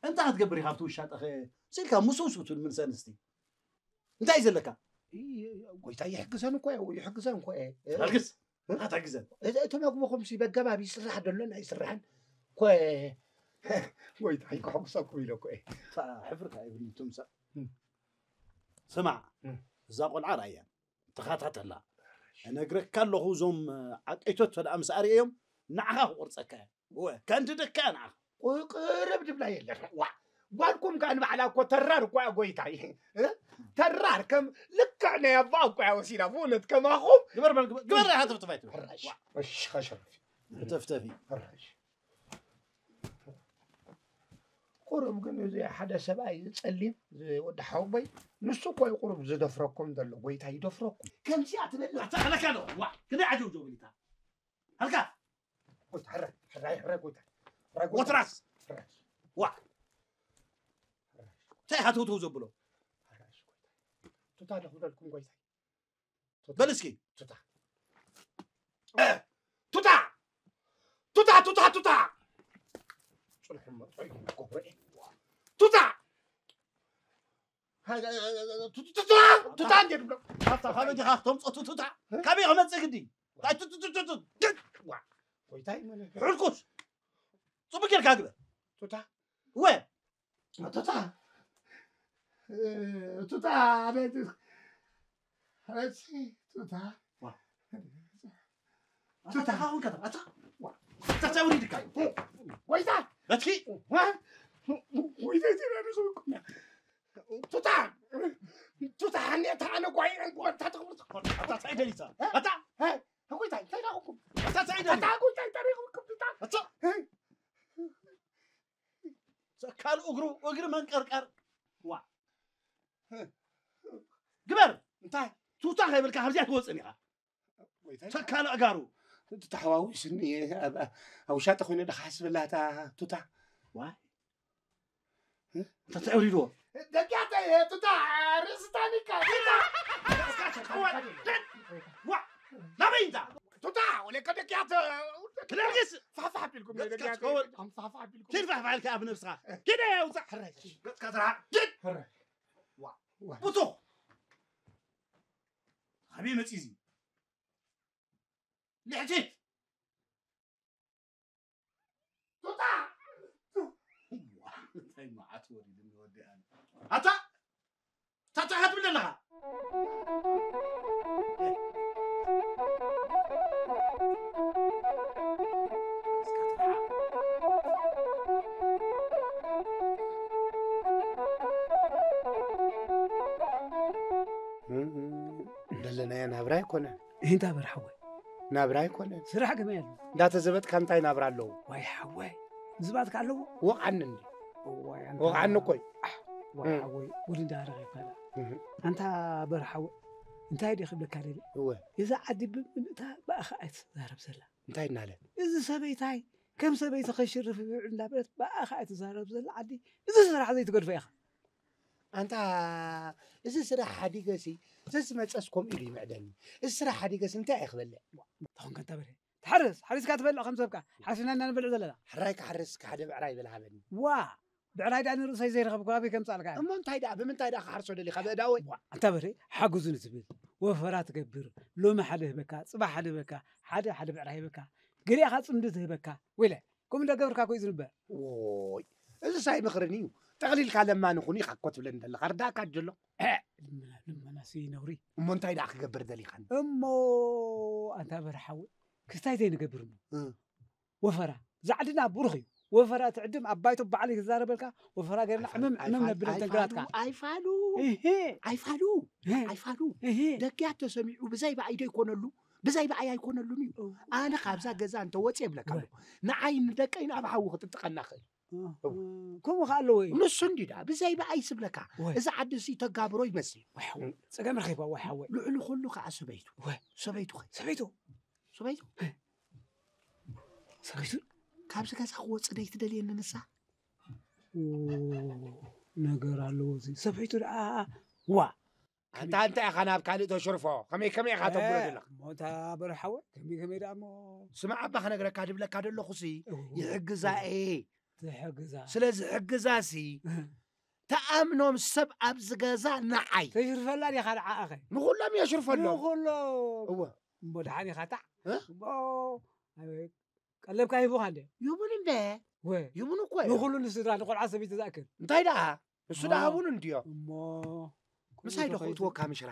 እንታይ ክትገብር ኢኻ ኣብቲ ውሻጠ ኸ? ስኢልካ ምስውስ ትብል ምን ሰንስቲ? እንታይ እዩ ዘለካ? ይ-፣ ጎይታይ ይሕግዘን እኮ እየ፣ ይሕግዘን እኮ እየ። ተርግዝ። እ? ኣታ ግዘን። እዚ፣ እቲ መግብኹም ሲ በገባብ ይስራሕ ደሎን ኣይስራሕን እኮ እየ። ጎይታይ ከሕጉሰኩም ኢለ እኮ እየ። ታ-፣ ሕፍርካ ይብልኒ ትምሳእ። እም። ስማዕ፣ እም። እዛ ቆልዓ ርኣያ፣ ተኸታተላ። እነግረካ ኣለኹ፣ እዞም ዓቀይቶት ተደኣ ምስ ኣርእዮም ንዓኻ ክቑርጸካ እየ። እወ፣ ከንድደካ እየ ንዓኻ። ቁ-፣ ቅርብ ድብላ የለን። ዋ፣ ጓልኩም ከኣ ንባዕላ እኮ ተራር እኮ እያ ጎይታይ። እ? ተራር ከም ልክዕ ናይ ኣቦኣ እኮ እያ ወሲዳ። ብእውነት ከማኹም ግበር በል፣ ግበር፣ ግበር፣ ሃተፍተፍ ኣይትበል። ሕራሽ። ዋ። እሺ፣ ከሸረፊ። ሃተፍተፊ። ሕራሽ። ቁሩብ ግን እዚ ሓደ ሰብኣይ እዚ ጸሊም፣ እዚ ወዲ ሓወቦይ፣ ንሱ እኮ እዩ ቁሩብ ዝደፍረኩም ዘሎ፣ ጎይታ ይደፍረኩም። ከምዚኣ ትበልዕ ኣታ ሃለካ ኣለኹ። ዋ፣ ክንደይ ዓጀውጀው ኢልካ። ሃልካ። ጎይታ፣ ሕራይ፣ ሕራይ፣ ሕራይ፣ ጎይታ። ሕራይ፣ ጎይታ። ወትራስ። ሕራይ። ዋ። እንታይ ሃተውተው ዘብሎ? ሕራይ፣ ጎይታ። ቱታ ዶ ክብለልኩም፣ ጎይታ? ቱታ። በል እስኪ። ቱታ። እ፣ ቱታ! ቱታ፣ ቱታ፣ ቱታ! ጽንሑ እሞ፣ ጽንሑ እሞ፣ ገብረ። ቱታ! ቱ-፣ ቱ-፣ ቱ-፣ ቱታ! ቱታ እንዴ ትብሎ? ኣታ ካበይ ዲኻ ክተምጾ ቱ-፣ ቱታ? እ? ካበይ ክመጽእ ግዲ? እንታይ ቱ-፣ ቱ-፣ ቱ-፣ ቱ-፣ ቱ-፣ ዋ! ጎይታይ መን? ሕልኩስ! ጽቡቅ ጌርካ ግበር። ቱታ? ወ! ቱታ! እ፣ ቱታ፣ ኣቤት! ኣቤት! ቱታ! ዋ! ቱታ! ኣታ፣ ኣታ፣ ኣታ፣ ዋ! ኣታ፣ ኣታ፣ ውሪድካ እዩ። ጎይታ! በትኪ! ዋ! ጎይታ፣ ቱታ! ቱታ! ሓኒ፣ ኣታ፣ ኣነ ጓይ፣ ኣታ፣ ተኽብር፣ ኣታ፣ እንታይ ደሊታ? ኣታ! እ? ጎይታ፣ እንታይ ዳኹም? ኣታ፣ እንታይ ደሊ? ኣታ፣ ጎይታ፣ እንታይ ዳኹም? ኣታ! እ? ሰካል እግሩ፣ እግሪ መንቀርቀር። ዋ። ግበር። እንታይ? ቱታ ከይበልካ ካብዚኣ ትወፅን ኢኻ። ጎይታይ። ሰካል ኣእጋሩ። እቲ ተሓዋዊስኒ እየ። ኣብ፣ ኣብ ውሻጠ ኮይነ ዶ ክሓስበላ እታ ቱታ? ዋይ። እ? እንታይ ተዕብሪድዎ? ደቂያተ እየ፣ ቱታ፣ ርእሲ ታኒካ፣ ቱታ። ዋ። ናበይ እንታ? ቱታ፣ ወለከ ደቂያተ። ክነርግስ። ፋሕፋሕ ኣቢልኩም ገጽካ ደቂያተ። ፋሕፋሕ ኣቢልኩም። ኪድ ፋሕፋሕ ኢልካ ኣብ ነብስኻ። ኪድ ውጻእ። ሕራይ። ገጽካ ስራሕ። ኪድ። ሕራይ። ዋ። ዋ። ቡቱኽ። ካበይ መጺ እዚ? ልሕቲት። ቱታ! ዋ፣ እንታይ መዓት ወሪዱኒ ወዲ ኣነ። ኣታ! ታታ፣ ሃትብል ኣለኻ? ዘለናዮ ናብራ ኣይኮነን። እንታ በርሓወይ? ናብራ ኣይኮነን። ስራሕ ከመይ ኣሎ? እንዳተዘበጥካ እንታይ ናብራ ኣለዎ? ዋይ ሓወይ፣ ዝባትካ ኣለዎ? ወቕዓኒ እንዲ። እዋይ፣ ኣንታ ወቕዓኒ እኮ እዩ። ዋይ እም። ሓወይ፣ ጉድ እንዳ ረኺብካ ደኣ። እህ። ኣንታ በርሓወይ፣ እንታይ ድየ ክብለካ ደልየ? እወ። እዛ ዓዲ ብምእንታ ብኣኻ እያ ትዛረብ ዘላ። እንታይ እናለ? እዚ ሰበይታይ ከም ሰበይቲ ከሽርፍ ይውዕል እንዳበለት ብኣኻ እያ ትዛረብ ዘላ ዓዲ። እዚ ስራሕ ዘይትገድፎ ኢኻ። ኣንታ እዚ ስራሕ ሓዲገሲ፣ ዘዝመጸስ ከምኡ ኢሉ ይምዕደኒ። እዚ ስራሕ ሓዲገሲ እንታይ እየ ክበልዕ? ተኾንካ እንታ በርሄ፣ ትሓርስ፣ ሓሪስካ ትበልዕ ከም ሰብካ፣ ሓሪስና ኢና ንበልዕ ዘለና። ሕራይ ክሓርስ ሓደ ብዕራይ በል ሃበኒ። ዋ፣ ብዕራይ ደኣ ንርእሰይ ዘይረኸብኩ ኣበይ ከምጻልካ? እሞ እንታይ ደኣ፣ ብምንታይ ደኣ ክሓርሶ ደሊኻ? ብእዳወይ? ዋ፣ ኣንታ በርሄ፣ ሓግዙኒ ትብል፣ ወፈራ ትገብር፣ ሎሚ ሓደ ህበካ፣ ጽባሕ ሓደ ህበካ፣ ሓደ፣ ሓደ ብዕራይ ህበካ፣ ገሊኣኻ ጽምዲ ትህበካ፣ ወይለ፣ ከምኡ እንዳገበርካ እኮ እዩ ዝንበር። ዎይ፣ እዚስ ኣይምኽርን እዩ። ጠቕሊልካ ለማኒ ኩን ኢኻ እኮ ትብለኒ ዘለኻ። ርዳእካ ኣጆሎ። እ፣ ልመና፣ ልመናሲ ነውሪ። እሞ እንታይ ደኣ ክገብር ደሊኻኒ? እሞ ኣንታ በርሓዊ፣ ክስታይ ዘይንገብር እሞ። እ። ወፈራ። ዛዕድና ብሩኽ እዩ። ወፈራ ትዕድም፣ ኣብ ባይቶ ባዕሉ ይዛረበልካ፣ ወፈራ ገይርና ኣይፋሉ፣ ዕምም፣ ዕምም ኣይፋሉ፣ ነብል ኣይፋሉ፣ ተንግራትካ። ኣይፋሉ። እሄ። ኣይፋሉ። እሄ። ኣይፋሉ። እሄ። ደቅያ ተሰሚዑ ብዘይ ብኣይ ዶ ይኮነሉ? ብዘይ ብኣይ ኣይኮነሉን እዩ። እው። ኣነ ካብዛ ገዛ እንተ ወጽየ እብለካ እወ። ኣለኹ። ንዓይ ንደቀይ ናብ ሓዊ ክጥጥቀና ክእል። እ፣ እው። እ፣ ከምኡ ከኣ ኣለዎ እዩ። ንሱ እንዲ ደኣ ብዘይ ብኣይ ስብለካ። እወ። እዚ ዓዲ እዚ ተጋብሮ ይመስል። ዋይ ሓወይ፣ ጸገም ረኺባ፣ ዋይ ሓወይ። ልዕሊ ኩሉ ከኣ ሰበይቱ። እወ። ሰበይቱ ኸ? ሰበይቱ? ሰበይቱ? ሰበይቱ? ካብዚ ገዛ ክወጽእ ደይትደልየኒ ንሳ? ኦ፣ ነገር ኣለዎ እዚ። ሰበይቱ ደኣ፣ ዋ። ኣንታ እንታይ ኢኻ ናብ ካልእ ተሽርፎ? ከመይ ከመይ ኢኻ ተብሎ እ፣ ዘለኻ? እሞ እታ በርሓወ፣ ከመይ ከመይ ደኣ እሞ? ስማዕ ኣባ ክነግረካ ድብለካ ደለኹሲ፣ እው። ይሕግዛ እየ። ትሕግዛ። ስለ ዝሕግዛሲ፣ እህ። ተኣምኖም ሰብ ኣብዚ ገዛ ንዓይ። ተሽርፈላ ዲኻ ንዓኣ ኸ? ንኹሎም የሽርፈሎም። ንኹሎም። እወ። እሞ ደሓን ኢኻ ታዕ? እ? እሞ፣ ኣበይ፣ ቀለብካ ሂቡኻ እንድዮ? ይቡን እንደ። ወ። ይቡን እኮ እዮም። ንኹሉ ንስድራ፣ ንቆልዓ ሰበይቲ ዝኣክል። እንታይ ደኣ? ንሱ ደኣ ኦ። ሃቡን እንድዮ። እሞ፣ ምሳይ ዶ ክእትወካ ምሽራ?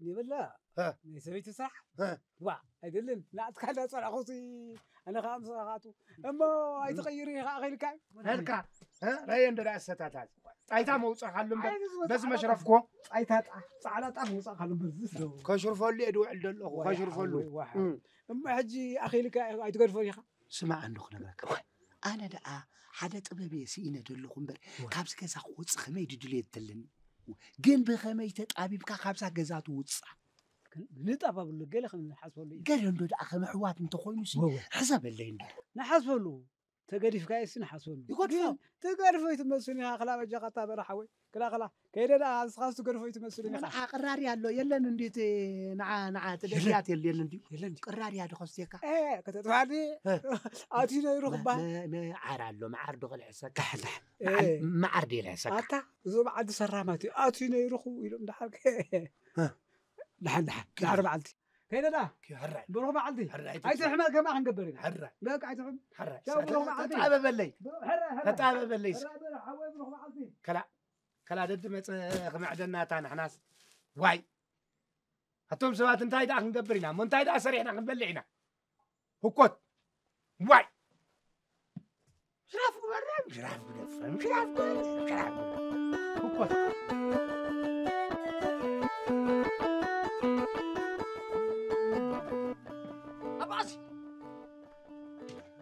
ይብላ ናይ ሰበይቲ ስራሕ ዋ ኣይደልን ናትካ እንዳፀላኹሲ ኣነ ከዓ ምሳኻቱ እሞ ኣይትቐይር ኢኻ ኣኺልካ ነልካ ረየ እንደ ዳእሰታታት ጣይታ መውፅእ ካሉ እምበር በዚ መሽረፍኮ ጣይታ ጣፍ ፃዕዳ ጣፍ መውፅእ ካሉ እምበር ዝስ ከሽርፈሉ እየ ድውዕል ዘለኹ ከሽርፈሉ እሞ ሕጂ ኣኺልካ ኣይትገድፎ ኢኻ ስማዕ እንዶ ክነግረካ ኣነ ደኣ ሓደ ጥበብ እየ ስኢነ ዘለኹ እምበር ካብዚ ገዛ ክወፅእ ከመይ ድድልየት ዘለኒ ግን ብኸመይ ተጣቢብካ ካብዛ ገዛ ትውፅኣ ንጠባብሉ ገለ ከም ንሓስበሉ እዩ ገለ እንዶ ደኣ ከም ኣሕዋት እንተኾይኑ ሲ ሕሰበለይ እንዶ ንሓስበሉ ተገዲፍካ የሲ ንሓስበሉ ይጎድፎ ትገድፎ ይትመስል ኢኻ ክላ በጃኻ እታ በረሓ ወይ ክላ ክላ ከይደ ደኣ ንስኻስ ትገድፎ ይትመስል ኢኻ ንዓ ቅራሪ ኣሎ የለን እንዲ እቲ ንዓ ንዓ እቲ ደልያት የል የለን ድዩ የለን ድዩ ቅራሪ ያዶ ከስትየካ ከተጥፋኒ ኣትዩ ነይሩ ክባ መዓር ኣሎ መዓር ዶ ክልሕሰካ መዓር ዶ ይልሕሰካ ኣታ እዞም ዓዲ ሰራማት እዩ ኣትዩ ነይሩ ክው ኢሎም ድሓር ድሓን ድሓን ድሓር መዓልቲ ከይደዳ ብሩኽ መዓልቲ ኣይትሕመ ከማ ክንገብር ኢና በቃ ኣይትሕም ኣበበለይ ኣበበለይ ከላ ደድ መፀ ክምዕደናታ ንሕናስ ዋይ ኣቶም ሰባት እንታይ ደኣ ክንገብር ኢና እሞ እንታይ ደኣ ሰሪሕና ክንበልዕ ኢና ህኮት ዋይ ሽራፍ ግበራ ሽራፍ ግደፈ ሽራፍ ሽራፍ ህኮት ኣባሲ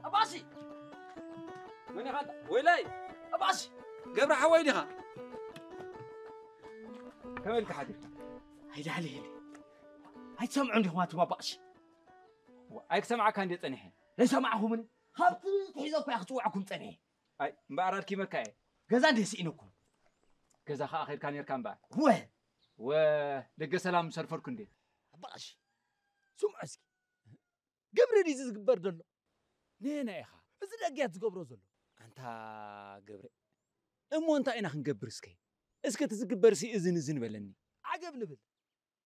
ኣባሲ መን ኢኻ ወይላይ ኣባሲ ገብረ ሓወይ ዲኻ ከመይ ኢልካ ሓዲርካ ኣይዳልየኒ ኣይትሰምዑ እንዲኹም ኣቱም ኣባእሲ ኣይክሰምዓካ እንደ ጸኒሐ ዘይሰማዕኹምኒ ካብቲ ትሒዘ እኮ እያ ክጽውዐኩም ጸኒሐ ኣይ እምበኣር ኣድኪመካ እየ ገዛ እንደ ስኢነኩም ገዛ ከዓ ኸድካ ነርካ እምበኣር ወ ወ ደገ ሰላም ሰርፈልኩ እንዴ ኣባእሲ ስምዑ እስኪ ግብሪ ድዩ ዝግበር ዘሎ ንየና ኢኻ እዚ ደጊያት ዝገብሮ ዘሎ ኣንታ ገብረ እሞ እንታይ ኢና ክንገብር እስከ እስከ እቲ ዝግበር ሲ እዝን እዝን በለኒ ዓገብ ንብል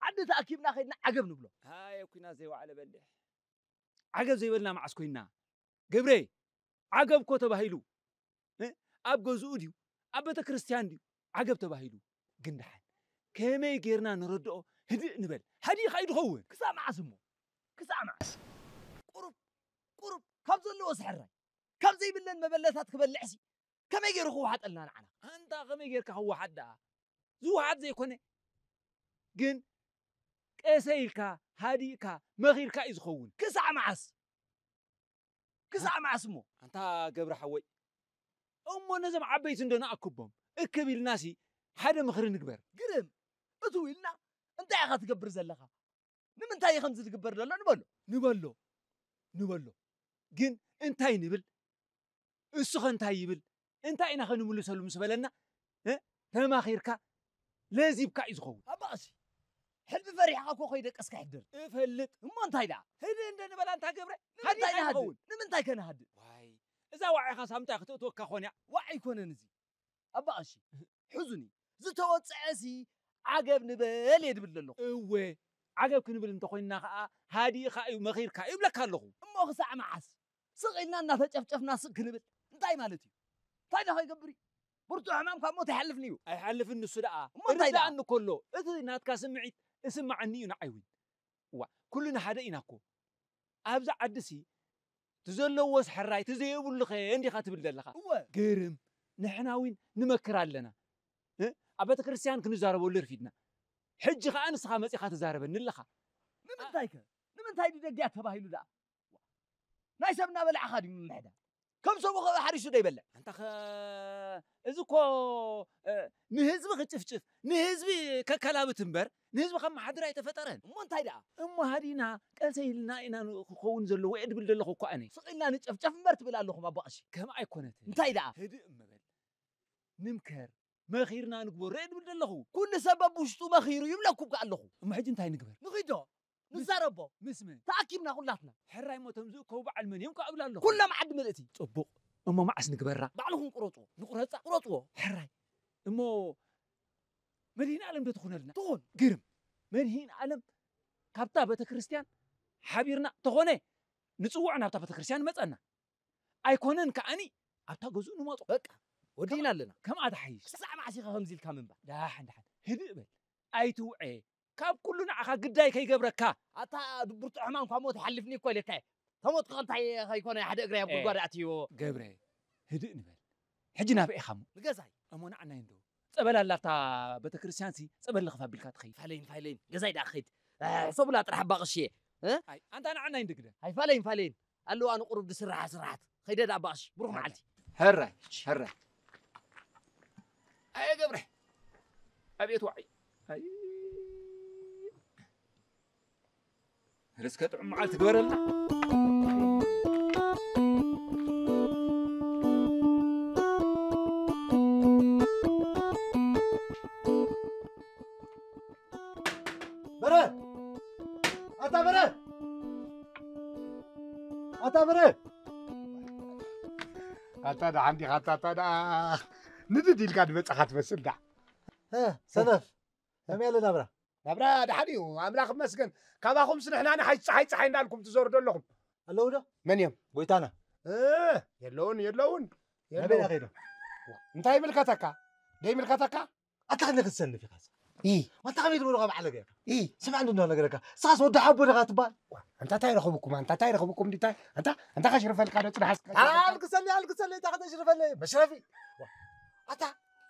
ዓዲ ተኣኪብና ከድና ዓገብ ንብሎ ሃየ ኩናት ዘይወዓለ በልሕ ዓገብ ዘይበልና መዓስ ኮይና ገብረ ዓገብ እኮ ተባሂሉ ኣብ ገዝኡ ድዩ ኣብ ቤተ ክርስቲያን ድዩ ዓገብ ተባሂሉ ግን ደሓን ከመይ ጌርና ንረድኦ ህድእ ንበል ሃዲእኻ እዩ ድኸውን ክሳብ መዓስ እሞ ክሳብ መዓስ ቁሩብ ቁሩብ ካብ ዘለዎ ስሕራይ ካብ ዘይብለን መበለታት ክበልዕሲ ከመይ ገይሩ ክወሓጠልና ንዓና ኣንታ ከመይ ጌርካ ክወሓጥ ደኣ ዝወሓጥ ዘይኮነ ግን ቀሰ ኢልካ ሃዲእካ መኺርካ እዩ ዝኸውን ክሳዕ መዓስ ክሳዕ መዓስ እሞ ኣንታ ገብረ ሓወይ እሞ ነዞም ዓበይቲ እንዶ ንኣክቦም እክብ ኢልናሲ ሓደ ምኽሪ ንግበር ግርም እትው ኢልና እንታይ ኢኻ ትገብር ዘለኻ ንምንታይ እዩ ከምዚ ዝግበር ዘሎ ንበሎ ንበሎ ንበሎ ግን እንታይ ንብል እሱኸ እንታይ ይብል እንታይ ኢና ከንምልሰሉ ምስ በለና ተማኺርካ ለዚብካ እዩ ዝኸውን ኣባእሲ ሕልቢ ፈሪሕኻ እኮ ከይደቀስካ ይሕድር እፈልጥ እሞ እንታይ ደኣ ህድእ እንደ ንበላ እንታ ገብረ ንምንታይ ንሃድእ ንምንታይ ከ ንሃድእ ዋይ እዛ ዋዒኻ ሳምንታይ ክትእትወካ ኾንያ ዋዕ ኣይኮነን እዚ ኣባእሲ ሕዙኒ ዝተወፅዐሲ ዓገብ ንበል እየ ድብል ዘለኹ እወ ዓገብ ክንብል እንተኾይንና ከዓ ሃዲእኻ እዩ መኺርካ እዩ ብለካ ኣለኹ እሞ ክሳዕ መዓስ ስቕ ኢልና እናተጨፍጨፍና ስቕ ክንብል እንታይ ማለት እዩ እንታይ ዳ ከይገብር እዩ ብርቱዕ ሕማም ካብ ሞት ኣይሓልፍን እዩ ኣይሓልፍን ንሱ ደኣ እሞ እንታይ ደኣ ርዳእኒ ከሎ እቲ ናትካ ስምዒት እስማዓኒ እዩ ንዓይ እውን እዋ ኩልና ሓደ ኢና እኮ ኣብዚ ዓዲ ሲ እቲ ዘለዎስ ሕራይ እቲ ዘየብሉ ኸ እንዲኻ ትብል ዘለኻ እወ ግርም ንሕና እውን ንመክር ኣለና እ? ኣብ ቤተ ክርስቲያን ክንዛረበሉ ርፊድና ሕጂ ኸዓ ንስኻ መፂኻ ትዛረበኒ ኣለኻ ንምንታይ ከ ንምንታይ ድደግያ ተባሂሉ ደኣ ናይ ሰብ እናበላዕኻ ድዩ ምምሕዳር ከም ሰቡ ኸ ሓሪሱ ዶ ይበልዕ ኣንታ ኸ እዚ እኮ እ፣ ንህዝቢ ክጭፍጭፍ ንህዝቢ ከከላብት እምበር ንህዝቢ ከመሓድር ኣይተፈጠረን እሞ እንታይ ደኣ እሞ ሃዲና ቀሰ ኢልና ኢና ን- ክኸውን ዘለዎ እየ ድብል ዘለኹ እኮ ኣነ ስቕ ኢልና ንጨፍጨፍ እምበር ትብል ኣለኹም ኣቦ ቀሺ ከም ኣይኮነትን እንታይ ደኣ ህድእ እምበል ንምከር መኺርና ንግበሮ እየ ድብል ዘለኹ ኩሉ ሰብ ኣብ ውሽጡ መኺሩ ይብለኩም ከ ኣለኹ እሞ ሕጂ እንታይ ንግበር ንኺዶ ንዛረቦ ምስ መን ተኣኪብና ኩላትና ሕራይ እሞ እቶም ዝእከቡ በዓል መን እዮም ከ እብል ኣለኹ ኩሎም ዓዲ ምልእቲ ፅቡቕ እሞ መዓስ ንግበራ ባዕልኹም ቁረፅዎ ንቁረፃ ቁረፅዎ ሕራይ እሞ መድሂን ዓለም ዶ ትኾነልና ትኹን ግርም መድሂን ዓለም ካብታ ቤተ ክርስቲያን ሓቢርና ተኾነ ንፅውዖ ናብታ ቤተ ክርስቲያን ንመፀና ኣይኮነን ከዓኒ ኣብታ ገዝኡ ንመጦ በቃ ወዲእና ኣለና ከምኣ ትሓይሽ ክሳዕ መዓስ ኢኻ ከምዚ ኢልካ ምንባር ዳሓን ዳሓን ህድእ በል ኣይትውዐ። ካብ ኩሉ ንዓኻ ግዳይ ከይገብረካ። ኣታ ብርቱዕ ሕማም ካብ ሞት ይሓልፍኒ እኮ ኢለካ እየ። ተሞት ከ እንታይ ከይኮነ ሓደ እግረይ ኣብ ጉድጓድ ኣትይዎ። ገብረ፣ ህድእ ንበል። ሕጂ ናበይ ኢኻ እሞ? ንገዛይ። እሞ ንዓናይ እንዶ። ጸበል ኣላ ኣብታ ቤተክርስትያን ሲ ጸበል ልኽፍ ኣቢልካ ትኸይድ። ፋይለይን፣ ፋይለይን። ገዛይ ደኣ ክኸይድ። ሕሰቡላ ጥራሕ ኣባ ቀሺ። ኣይ፣ ኣንታ ንዓናይ እንዶ ግደ። ኣይ፣ ፋይለይን፣ ፋይለይን። ኣለዋ ንቁሩብ ድስራሓ ስራሓት። ኸይደ ደኣ ኣባ ቀሺ። ብሩኽ መዓልቲ። ሕራይ፣ ሕራይ። ኣየ ገብረ። ኣቤት ዋዒ። ኣይ። ርስከ ጥዑም መዓልቲ ግበረልና። በረ! ኣታ በረ! ኣታ በረ! ኣታ ደሓን ዲኻ? ኣታ፣ ኣታ ደኣ ንድድ ኢልካ ድመጻኻ ትመስል ደኣ። እ፣ ሰነፍ፣ ከመይ ኣለ ናብራ? ናብራ ደሓን እዩ፣ ኣምላኽ ይመስገን። ካባኹምስ ንሕና ንሓይ ጸሓይ ጸሓይ እንዳልኩም ትዞሩ ዶ ኣለኹም? ኣለዉ ዶ? መን እዮም? ጎይታና። እ፣ የለውን፣ የለውን፣ ናበይ የለውን። ኢና ከይዶም? እንታይ ይምልከተካ? ደይምልከተካ? ኣታ ክንደይ ክትሰንፍ ኢኻ? ኢ። ኣታ ከመይ ትብሎ ካብ ዓለገ ኢኻ? ኢ። ስምዕ እንዶ ነገረካ። ሳስ ወዲ ሓቦ ዲኻ ትበሃል? ኣንታ እንታይ ረኸብኩም? ኣንታ እንታይ ረኸብኩም? ድታይ? ኣንታ፣ ኣንታ ከሽርፈልካ ዶ ጽናሕ ኣስ-፣ ኣልክሰለይ፣ ኣልክሰለይ፣ እንታይ ከተሽርፈለይ? መሽረፊ። ኣታ፣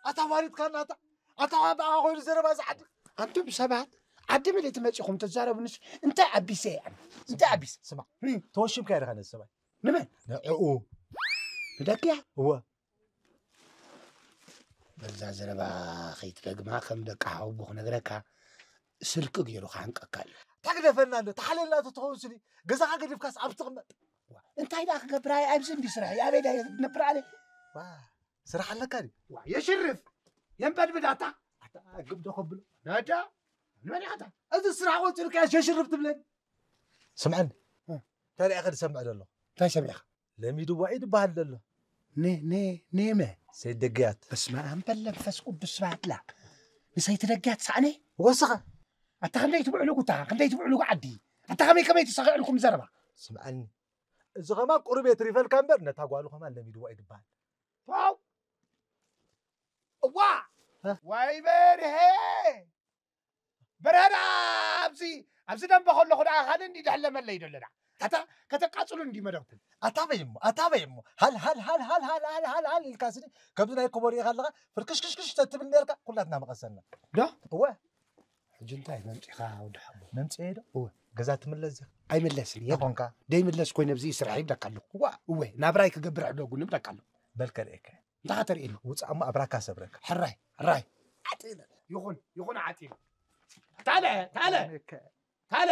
ኣታ ዋሪድካና፣ ኣታ፣ ኣታ ብኣኻ ኮይኑ ዘረባ እዚ ዓዲ። ኣንቱም ሰባት፣ ዓዲ መሊእቲ መጺኹም ትዛረቡንስ እንታይ ኣቢሰ እየ ኣነ? እንታይ ኣቢሰ? ስማዕ፣ እም። ተወሽምካ ኢኻ ነዚ ሰብኣይ። ንመን? ንዕኡ። ንደቅያ? እወ። በዛ ዘረባ ከይትደግማ ከም ደቂ ሓወቦ ክነግረካ ስልኪ ገይሩ ክሓንቀካ እዩ። ታግደፈና ኣሎ፣ ተሓለልና ተትኸውን ስሊ፣ ገዛኻ ገዲፍካስ ኣብ ትቕመጥ። እንታይ ደኣ ክገብር ኣየ ኣብዚ እንዲ ስራሕ፣ ኣበይ ደኣ ትነብር ኣለ? ዋ፣ ስራሕ ኣለካ ድዩ? ዋ፣ የሽርፍ፣ የንበድብድ ኣታ። ኣታ ግብዶ ከብሎ። ነዳ፣ ንመን ኢኻ ኣታ? እዚ ስራሕ ቆጺርካዮ ሸሽርፍ ትብለኒ? ስምዐኒ፣ እ። እንታይ ደኣ ክሰምዕ ዘሎ? እንታይ ሰሚዕካ? ለሚድዋ እዩ ዝበሃል ዘሎ። ነ-፣ ነ-፣ ነመ? ሰይድ ደግያት። በስመ ኣብ በል መንፈስ ቅዱስ ባትላ። ንሰይቲ ደግያት ሳዕነ? ወስኻ። ኣታ ክንደይ ትብዕሉ ጉታ፣ ክንደይ ትብዕሉ ዓዲ። ኣታ ከመይ ከመይ ትሰኺዕልኩም ዘረባ? ስምዓኒ። እዚ ኸማን ቁሩብ የትሪፈልካ እምበር፣ ነታ ጓሉ ኸማን ለሚድዋ እዩ ዝበሃል። ዋው! እዋ! እ? ዋይ በርሄ! በረዳ ኣብዚ፣ ኣብዚ ደንበ ከለኹ ደኣ ካልእ እንዲ ደሕለመለይ ደለና። ኣታ ከተቃጽሉ እንዲ መደብኩም። ኣታ በይ እሞ፣ ኣታ በይ እሞ። ሃል፣ ሃል፣ ሃል፣ ሃል፣ ሃል፣ ሃል፣ ሃል፣ ሃል ኢልካ ስኒ፣ ከምዚ ናይ ኮቦ ርኢኻ ኣለኻ፣ ፍርክሽክሽክሽ ተትብል ነርካ፣ ኩላትና መቐሰልና። ዶ? እወ። ሕጂ እንታይ መምጺኻ ወዲ ሓቦ? መምጺኤ ዶ? እወ። ገዛ ትምለስ ዲኻ? ኣይምለስን እየ። ተኾንካ? ደይምለስ ኮይነ ኣብዚ ስራሕ ይብለካ ኣለኹ። እዋ። እወ፣ ናብራይ ክገብር ሕደጉኒ ይብለካ ኣለኹ። በል ከርእየካ። እንታይ ከተርእየኒ? ውጻእ እሞ ኣብራካ ሰብረካ። ሕራይ፣ ሕራይ። ዓጢነ። ይኹን፣ ይኹን ዓጢነ። ታለ፣ ታለ። ታለ።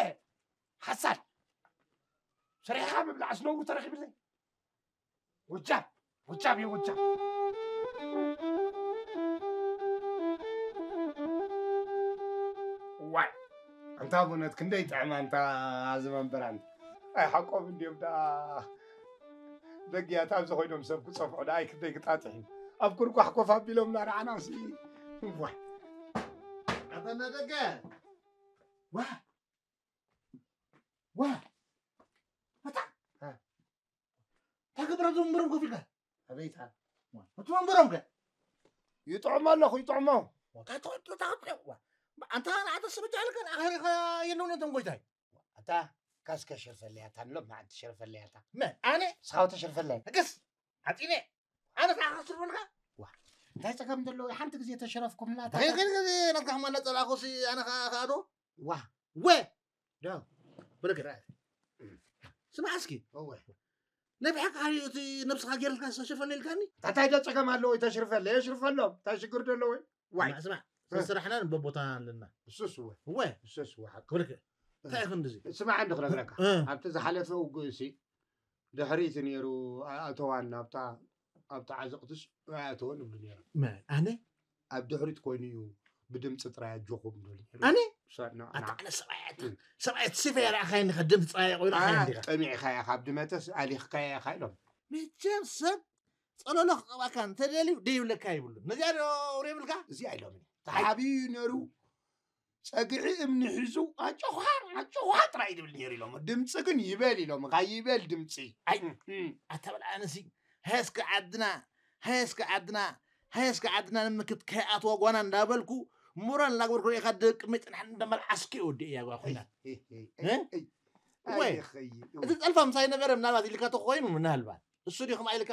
ሓሳድ። ሰሪሕኻ ምብላዕ ስነውሩ ተረኺብለይ። ጎጃም፣ ጎጃም እዩ ጎጃም። ዋይ፣ ኣንታ ብእውነት ክንደይ ጥዕም ኣንታ እዚ መምበራን። ኣይ ሓቆም እንድዮም ደኣ። ደጊያት ኣብዚ ኮይኖም ሰብ ክጸፍዑ ደኣ ኣይ ክንደይ ክጣጥሕ እዩ። ኣብ ኩርኳሕ ኮፍ ኣቢሎም እናረኣናሲ። ዋይ። ኣታ ደገ። ዋ። ዋ። ኣታ። እ። እንታይ ክብረት እዞም ወንበሮም ኮፍ ኢልካ? ኣበይ ኢኻ? እቲ ወንበሮም ከ? ይጥዕሞ ኣለኹ፣ ይጥዕሞ። እንታይ ትኸ-፣ እንታይ ክትጥዕም? ዋ፣ ኣንታ ንዓተ ስርጃ ኢልካ ንኣኸሪኻ የለውን እቶም ጎይታይ። ኣታ ካስከ ሸርፈለይ ኣታ፣ ንሎም መዓንቲ ሸርፈለይ ኣታ። መን? ኣነ? ንስኻ ተሸርፈለይ። ሕግስ! ዓጢነ! ኣነ ከዓ ከስርፈልካ? ዋ፣ እንታይ ጸገም ዘለዎ? ሓንቲ ግዜ ተሸረፍኩምና ኣታ። እንታይ ግን ግዜ ናትካ ሕማም እናጸላእኩሲ ኣነ ከዓ፣ ከዓ ዶ? ዋ። ወ! ዶ? ብልክ። ስማዕ እስኪ። እወ። ናይ ብሓቂ ሓዩ እቲ ነብስኻ ጌርልካ ዝተሸፈነ ኢልካኒ? እንታይ ዶ ጸገም ኣለዎ? ተሽርፈለ፣ የሽርፈሎም። እንታይ ሽግር ዶ ኣለዎ? ዋይ። ስማዕ፣ ስማዕ። እ። ስራሕና በቦታና ኣለና። እሱስ እወ። እወ። እሱስ እወ፣ ሓቂ። ክብልክ። እ። እንታይ ይኹን ድዚ? ስማዕ እንዲ ክነግረካ። እ። ኣብቲ ዝሓለፈ ውግእሲ ድሕሪት ነይሩ፣ ኣእተዋን ኣብታ፣ ኣብታ ዓዘቕትስ ኣእተወን ይብሉ ነይሮም። መን? ኣነ? ኣብ ድሕሪት ኮይኑ እዩ ብድምፂ ጥራይ ኣጆኹም ይብሉ ነይሮም። ኣነ? ሰ-፣ ና-፣ ኣታ ና-፣ ኣነ ሰብኣይ ኣታ፣ እ። ሰብኣይ እቲ ሲፈ የርኣኻየኒ ከ ድምፂ ጥራይ ቆይሩ እ፣ ኣኻየኒ ዲኻ? ጠሚዕካ ኢኻ፣ ካብ ድመተስ ኣሊኽካ ኢኻ ኢሎም። መቸም ሰብ ጸለሎ ክቐባካ እንተደልዩ ደይብለካ ይብሉ። ነዚኣ ዶ ውረ ይብልካ? እዚኣ ኢሎም። ተሓቢኡ ነይሩ። ጸግዒ እምኒ ሒዙ ኣጨዃ፣ ኣጨዃ ጥራይ ድብል ነይሩ ኢሎም። ድምፂ ግን ይበል ኢሎም። ኻ ይበል ድምፂ። ኣይ፣ እም። ኣታ በል ኣነሲ፣ ሃየስከ ዓድና፣ ሃየስከ ዓድና፣ ሃየስከ ዓድና ንምክት ከይኣትዋ ጓና እንዳበልኩ፣ ሞራል እናግበርኩ ርኢኻ ደቂ መይጽናሕ እንደመልዓስኪ ወዲ እያ ጓ ኮይና። እ? ወይ፣ እቲ ጸልፋ ምሳይ ነበረ ምናልባት ኢልካ ተኾይኑ ምናልባት። እሱ ዲኹም ኣይልካ?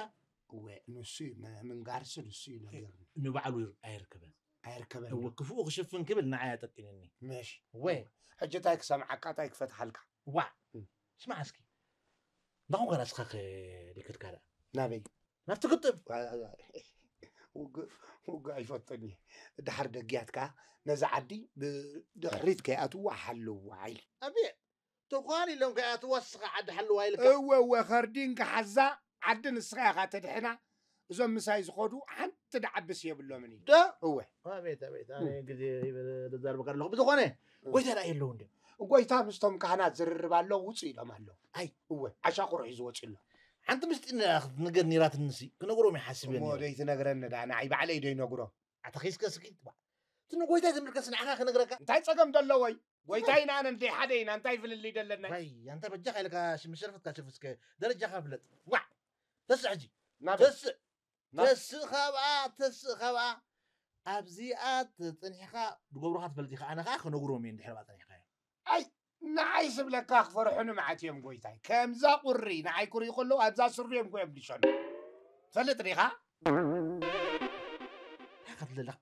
እወ፣ ንሱ እዩ፣ ም-፣ ምንጋርሲ ንሱ እዩ ነገር። ንባዕሉ ኣይርከበን። ኣይርከበን። እወ፣ ክፉኡ ክሽፍን ክብል ንዓይ ኣጠቂንኒ። ምሽ። እወ። ሕጂ እንታይ ክሰምዓካ፣ እንታይ ክፈትሓልካ? ዋዕ። እም። ስማዕ እስኪ። እንዳኹም ከ ራስኻ ከ-፣ ሊክትካ ደኣ? ናበይ? ናብቲ ግጥም። ዋ-፣ ውግእ፣ ውግእ ኣይፈቶን እየ። ድሓር ደግያትካ ነዛ ዓዲ ብድሕሪት ከይኣትዋ ሓልዋ ኢሉ። ኣቤ፣ ተዃን ኢሎም ከይኣትዋ ንስኻ ዓዲ ሓልዋ ኢልካ? እወ፣ እወ፣ ኸርዲን ክሓዛ ዓዲ ንስኻ ኢኻ ተድሕና። እዞም ምሳይ ዝኸዱ ሓንቲ ደዓብስ የብሎምን እዩ። ዶ? እወ። ኣቤት፣ ኣቤት፣ ኣነ ግዜ ይበ-፣ ዝዛረበካ ኣለኹ። ብዝኾነ፣ እም። ጎይታ ደኣ የለውን ድዮም? ጎይታ ምስቶም ካህናት ዝርርብ ኣሎ፣ ውጹ ኢሎም ኣለዉ። ኣይ። እወ፣ ዓሻ ቁሩሕ እዩ ዝወጽእ ኣሎ። ሓንቲ ምስጢር ክትነገር ነይራትንሲ፣ ክነግሮም ይሓስብ እሞ እየ ነይረ። ደይትነግረኒ ደኣ፣ ንዓይ ባዕለይ ዶ ይነግሮም? ኣታ ኺስከ ስኪት ባ። እቲ ንጎይታይ ዝምልከት ንዓኻ ክነግረካ። እንታይ ጸገም ደለዎ እዩ? ጎይታይን ኣነን ደይ ሓደ ኢና፣ እንታይ ፍልልይ ደለና? ዋይ፣ ኣንታ በጃኻ ኢልካ ሽም ሸርፈትካ ሽፍ እስከ ደረጃኻ ፍለጥ። ዋዕ! ተስእ ሕጂ። ናበይ? ተስእ። ናብ ተስእ ካብኣ፣ ተስእ ካብኣ። ኣብዚኣ ተጸኒሕካ ዝገብሩኻ ትፈልጥ ኢኻ። ኣነ ኸኣ ክነግሮም እየ እንድሕር ኣብኣ ጸኒሕካዮ። ኣይ፣ ንዓይ ስብለካ ክፈርሑኒ መዓት እዮም ጎይታይ። ከምዛ ቁሪ ንዓይ ክርእዩ ከለዉ ኣብዛ ሱሪ እዮም ጎዮም ልሸኑ። ትፈልጥ ዲኻ? እንታይ ክትብል ኣለኻ?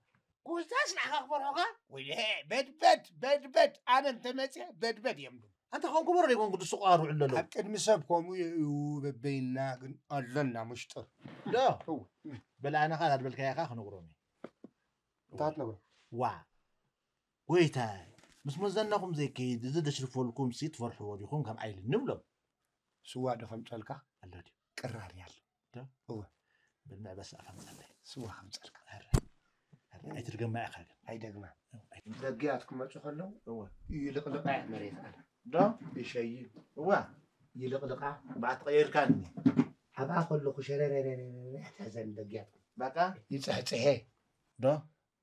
ጎይታስ ንዓኻ ክፈርሑኻ? ወይለሄ፣ በድበድ፣ በድበድ። ኣነ እንተመፅየ በድበድ እዮም ድም። ኣንታ ኸም ክበሮ ደይኮንኩ ድስቋር ውዕል ኣለዉ። ኣብ ቅድሚ ሰብ ከምኡ እዩ በበይና ግን ኣሎና ምሽጥር። ዶ? እወ። በል ኣነ ኸኣ ዳድበልካያ ኸኣ ክነግሮም እየ። እንታይ ትነግሮ? ዋ። ጎይታይ፣ ምስ መዘናኹም ዘይከይድ፣ እዚ ደሽርፈልኩም ሲ ትፈርሕዎ ዲኹም ከም ዓይሊ ንብሎም። ስዋ ዶ ከምጸልካ? ኣሎ ድዩ? ቅራር ያለ። ዶ? እወ። በል ምዕበስ ኣፍ ኣምጻለይ። ስዋ ከምጸልካ። ኣረ። ኣረ፣ ኣይትድገማ ኢኻ ግን። ኣይደግማ። ኣይትድገማ። ደጊያት ክመጹ ከለዉ፣ እወ። ይልቕልቓ እያ መሬት ኣለ። ዶ? ይሸይን። እዋ። ይልቕልቓ። ባዕት ቀይርካኒ። ኣብኣ ከለኹ ሸረረረረ ትሕዘኒ ደጊያት። በቃ? ይጽሕጽሔ። ዶ?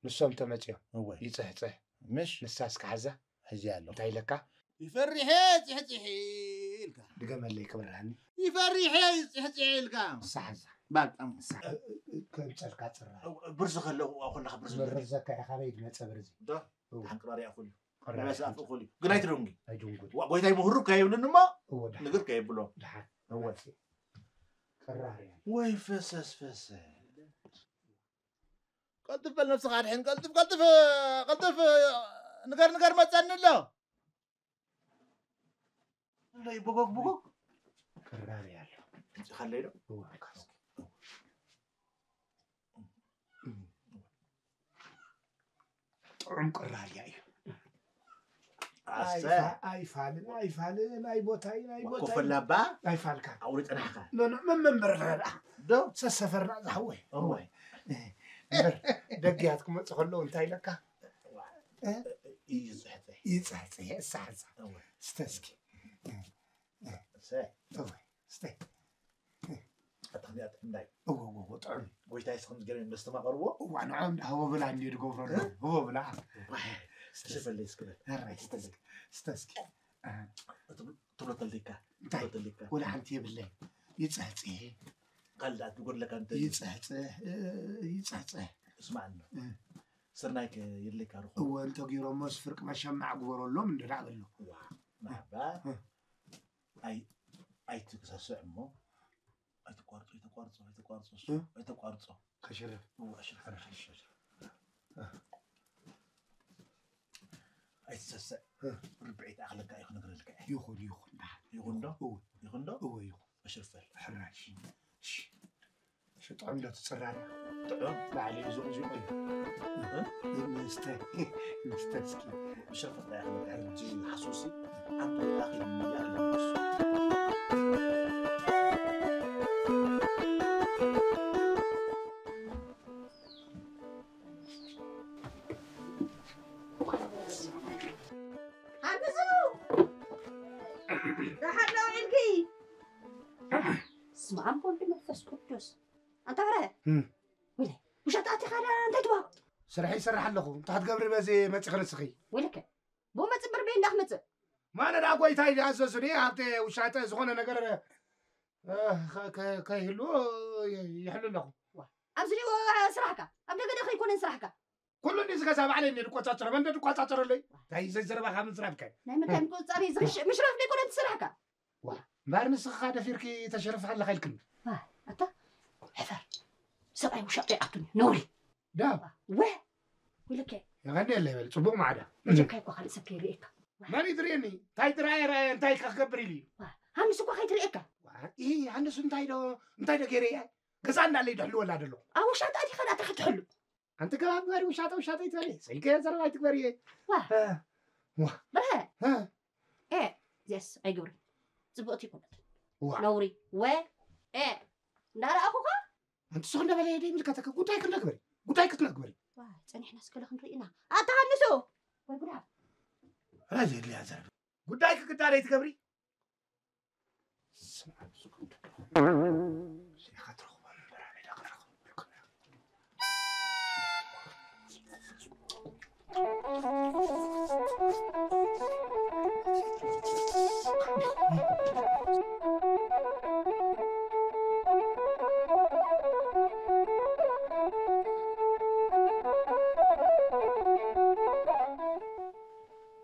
ንሶም ተመጽዮም። እወ። ይጽሕጽሕ። ምሽ? ንሳ እስከ ሓዛ። ሕዚ ኣሎ። እንታይ ኢለካ? ይፈርሐ ጽሕጽሒ ኢልካ። ድገመለይ ክብርሃኒ። ይፈርሐ ጽሕጽሒ ኢልካ። ንሳ ሓዛ። በጣም ንሳ። እ-፣ እ-፣ ከምጸልካ ጽራ። ብርዚ ከለኹ ከለኻ ብርዚ ኣለኒ። ብርዘካ ኢኻ፣ ካበይ ድመጸ ብርዚ? ዶ? እወ። ሓቂ ባርያ እኹል እዩ። ቅራር መበስ ኣፍ እኹል እዩ። ግን ኣይትደንጉ። ኣይደንጉ። ዋ፣ ጎይታይ ምሁሩ ከይብልን እሞ እወ፣ ድሓን። ንግር ከየብሎ። ድሓን። እወ። ቅራር እያ። ወይ ፈሰስ ፈሰስ። ቀልጥፍ በል ነብስኻ ኣድሕን፣ ቀልጥፍ፣ ቀልጥፍ፣ ቀልጥፍ፣ ንገር፣ ንገር መጸኒ ኣሎ። ኣለይ፣ ብጎግ፣ ብጎግ። ቅራሪ ኣሎ። እዚኻ ኣለይ ዶ? እወ፣ ካስክ። ጥዑም ቅራርያ እዩ። ኣሰ። ኣይፋ-፣ ኣይፋልን፣ ኣይፋልን፣ ኣይቦታይን፣ ኣይቦታይን። ኮፈላ እባ? ኣይፋልካ። ኣብኡ ጸናሕካ? ኖ፣ ኖ፣ መን መንበርኻ ደኣ? ዶ? ሰሰፈርና ዝሓወይ። እወ። እምበር፣ ደጊያት ክመጹ ከለዉ እንታይ ኢለካ? እ? ይጽሕጽሕ። ይጽሕጽሕ፣ እሳ ሓንሳ። እወ። ስተ እስኪ። እሰ። እወ፣ ስተ። ኣታ ክንደይ ጥዑም ዳይ። እወ፣ እወ፣ እወ፣ ጥዑም። ጎይታይ እስኹም ዝገርም መስተማቐርዎ? እዋ፣ ንዖም ደኣ ህቦ ብላ እንድዩ ዝገብሮ ኣሎ። እ? ህቦ ብላ። ዋይ፣ ስተ። ስፈለይ እስኪ በል። ኣራይ፣ ስተ እስኪ። ስተ እስኪ። እ። ትብሎ ተልካ። እንታይ? ትብሎ ተልካ። ወላ ሓንቲ የብለይ። ይጸህጽሄ። ካልእ ደኣ ትጎድለካ እንተ ይጸህጽህ፣ እ፣ ይጸህጽህ። እስማዕና። እ። ስርናይ ከ የድልየካ ርኹ? እወ፣ እንተ ጊሮሞስ ፍርቂ መሸማዕ ግበረሎም እንደ ደኣ በሎ። ዋ፣ መርሓባ። እ። ኣይ-፣ ኣይትሰስዕ እሞ፣ ኣይተቋርጾ፣ ኣይተቋርጾ፣ ኣይተቋርጾ፣ እሱ፣ እ? ኣይተቋርጾ። ከሽርፍ። እወ፣ ኣሽርፍ፣ ኣሽርፍ፣ ኣሽርፍ። እ። ኣይትሰስዕ። እ። ርብዒት ኣኽለካ እዩ ክነግረልካ እየ። ይኹን፣ ይኹን፣ ደሓን። ይኹን ዶ? እወ። ይኹን ዶ? እወ፣ ይኹን። ኣሽርፍ በል። ሕራይ። እሺ። ሽጥዑም ዶ ትጽራሪ? ጥዑም። ባዕለይ ዙቕ ዙቕ እዩ። እ? መስተ፣ መስተ እስኪ። ሸፈታ ያኽል ሕጂ ሓሱሲ፣ ሓንቲ ወላኺ ያኽል ንሱ። ሓግዙ! ደሓን ዶ ውዒልኪ? በስመ ኣብ ወልድ መንፈስ ቅዱስ። ኣንታ በርሀ። እም። ወይለ፣ ውሻጣ ኣቲኻ ዳ እንታይ ትዋቕ? ስራሕ ይሰርሕ ኣለኹ። እንታይ ክትገብሪ በዚ መጺኺ ንስኺ? ወይለከ፣ ብኡ መጽእ እምበር በይ እንዳ ክመጽእ። ማነ ደኣ ጎይታይ ዝኣዘዙኒ ኣብቲ ውሻጠ ዝኾነ ነገር፣ እ፣ ከ-፣ ከ-፣ ከይህሉ ይ-፣ ይሕሉ ኣለኹ። ዋ፣ ኣብዚ ድዩ ስራሕካ? ኣብ ደገ ዶ ከይኮነን ስራሕካ? ኩሉ እንዲ ዝገዛ ባዕለይ እንዲ ዝቆጻጸሮ፣ መን እንዲ ዝቆጻጸረለይ? እንታይ ዘይ ዘረባኻ ምዝራብካ? ናይ ምንታይ ምቁጽጻር እዩ ዝኽሽ-፣ ምሽራፍ ደይኮነ እቲ ስራሕካ። ዋ፣ እምበኣር ንስኻ ደፊርኪ ተሸርፊ ኣለኻ ኢልክኒ። ዋ፣ ኣታ፣ ሕፈር። ሰብኣይ ውሻጠ ይኣቱኒ፣ ነውሪ። ዳባ። ወ፣ ወይለከ። የቐንየለይ በል፣ ጽቡቕ ማዕዳ። መጀካ እኮ ካልእ ሰብ ከይርእየካ። መን እዩ ዝርእየኒ? እንታይ ትረኣየ ረኣየ፣ እንታይ ከ ክገብር ኢሉ እዩ? ዋ፣ ሃንስ እኮ ከይትርእየካ። ዋ፣ ኢ፣ ሃንስ እንታይ ዶ፣ እንታይ ዶ ገይረ እየ? ገዛ እንዳለይ ዶ ሕልወላ ደሎ? ኣብ ውሻጠ ኣቲኻ ዳኣ ትሕሉ። ኣንቲ ከባቢ ጋር ውሻጠ ውሻጠ ይትበል። ሰይከ ዘረባ ይትግበር እየ። ዋ። እ፣ ዋ። ብርሀ። እ። ኤ፣ የስ፣ ኣይግብሪ። ጽቡቕቲ ይኮነት። ዋ። ነውሪ። ወ፣ ኤ፣ እንዳረኣኹኻ? ኣንቲ ስኽ እንዳበለ የደ ይምልከተካ። ጉዳይ ክትነግበሪ። ጉዳይ ክትነግበሪ። ዋ፣ ጸኒሕና እስከ ክንርኢ ኢና። ኣታ ሃንሱ። ወይ ጉዳ። ራዚ የድልያ ዘረባ። ጉዳይ ክግዳደይ ትገብሪ? ስምዓ፣ ብዝጉድ ዜና ትረኽቦ እምበር ኣበይ ደኣ ክረኽቦ?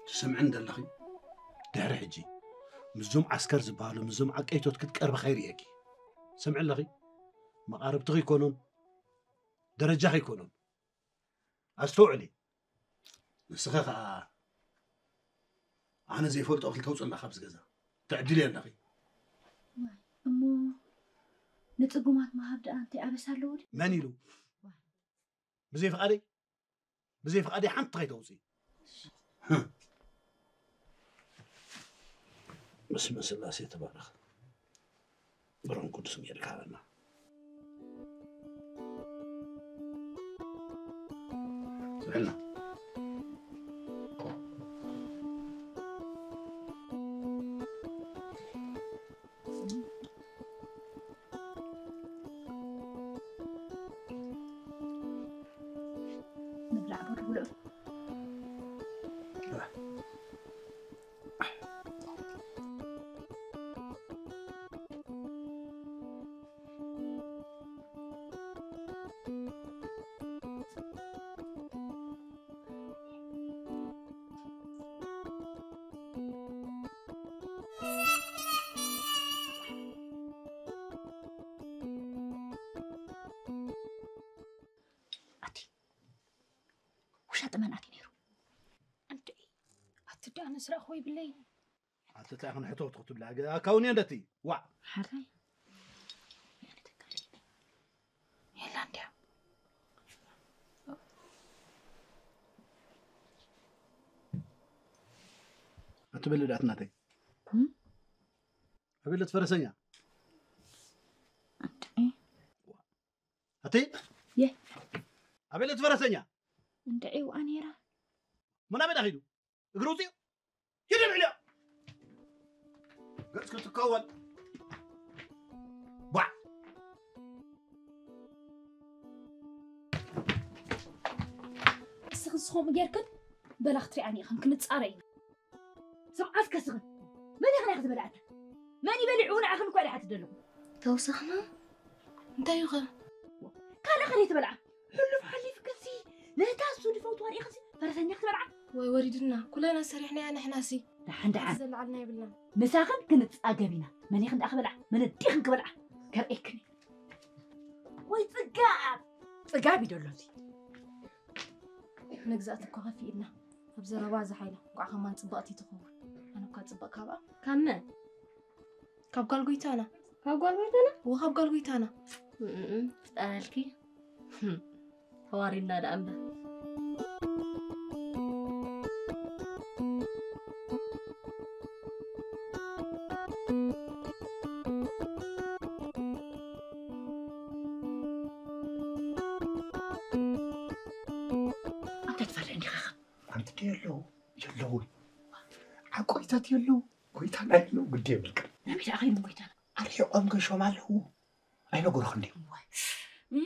ትሰምዕኒ ዘለኺ? ድሕሪ ሕጂ ምስዞም ዓስከር ዝበሃሉ፣ ምስዞም ዓቀይቶት ክትቀርቢ ከይርእየኪ። ሰምዒ ኣለኺ? መቓርብትኺ ኣይኮኑን፣ ደረጃኺ ኣይኮኑን። ኣስተውዕሊ። ንስኺ ኸኣ ኣነ ዘይፈልጦ ክልተ ውፅእ ኣለኻ ኣብዚ ገዛ። ትዕድሊ ኣለኺ። ዋይ፣ እሞ ንጽጉማት ምሃብ ደኣ እንታይ ኣበሳ ኣለዎ ድዩ? መን ኢሉ? ብዘይ ፍቓደይ? ብዘይ ፍቓደይ ሓንቲ ከይተውፅኢ። ብስመ ስላሴ ተባረኽ። ብሮም ቅዱስ ሚካኤል ካበና። ስምዕና። ንብላዕ በሉ ብልዑ። ኣቲ ውሻጠ መን ኣቲ ነይሩ? ኣንቲ ኣቲ ደኣ ኣነ ዝረኣኹ ይብለይ። ኣቲ እንታይ ክንሕቶ ክትብላ? ኣካውን እየ እንደቲ። ዋዕ። ሓራይ። የላ እንዲያ። ኣቲ በሊ ዳት ናተይ። እም? ኣበለት ፈረሰኛ። ኣንቲ ኣቲ? የ። ኣበለት ፈረሰኛ። እንድዒ ውኣ ነይራ። መን ኣበይ ዳኺዱ? እግሪ ውፅኡ። ሂድ ንዕልዮ። ገጽ ክትከወል። ቧዕ። እስኽን ስኹም ጌርክን በላ ክትሪኣኒ ኢኽን ክንጻረ ኢና። ስምዓ እስከ ስኽን። መን ኢኽን ኢኽን ዝበልዓታ? መን ይበሊዑ ንዓኽን እኳ ኢለ ሓትት ዘለኹ። ተውሳኽና? እንታይ እዩ ኸ? ካልእ ኸ ዘይትበልዓ? ሕሉፍ ሓሊፍክንሲ ነታ እሱ ዝፈትዋ ርኢኽንሲ ፈረሰኛ ክትበልዓ? ወይ ወሪድና። ኩለና ሰሪሕናያ ንሕናሲ። ደሓን ደሓን። ዘለዓልና የብልናን። ምሳኽን ክንጻገብ ኢና። መን ኢኽን ደኣ ክበልዓ? መን ኣዲኽን ክበልዓ? ከርእየክን እየ። ወይ ጽጋብ! ጽጋብ እዩ ደሎ እዚ። መግዛእቲ እኮ ከፊእልና። ኣብ ዘረባ ዝሓይላ። እንቋዕ ከማን ጽብቕቲ ትኸውን። ኣነ እኳ ጽብቕ ካብኣ። ካብ መን? ካብ ጓል ጎይታና። ካብ ጓል ጎይታና? እወ፣ ካብ ጓል ጎይታና። እም፣ ፍጣረልኪ። ህም፣ ተዋሪድና ደኣ እምበር። ኣንተ ትፈርሕ እንዲኻ ኸ? ኣንቲ ዶ የለዉ? የለዉ። ዓቆይታት የለዉ። ጎይታና የለዉ። ግዲ የብልካ። ናበይ ደኣ ኸይኑ ጎይታና? ኣርሒቖም ገሾም ኣለዉ። ኣይነገሩኽን ድዮም? እዋይ። እ፣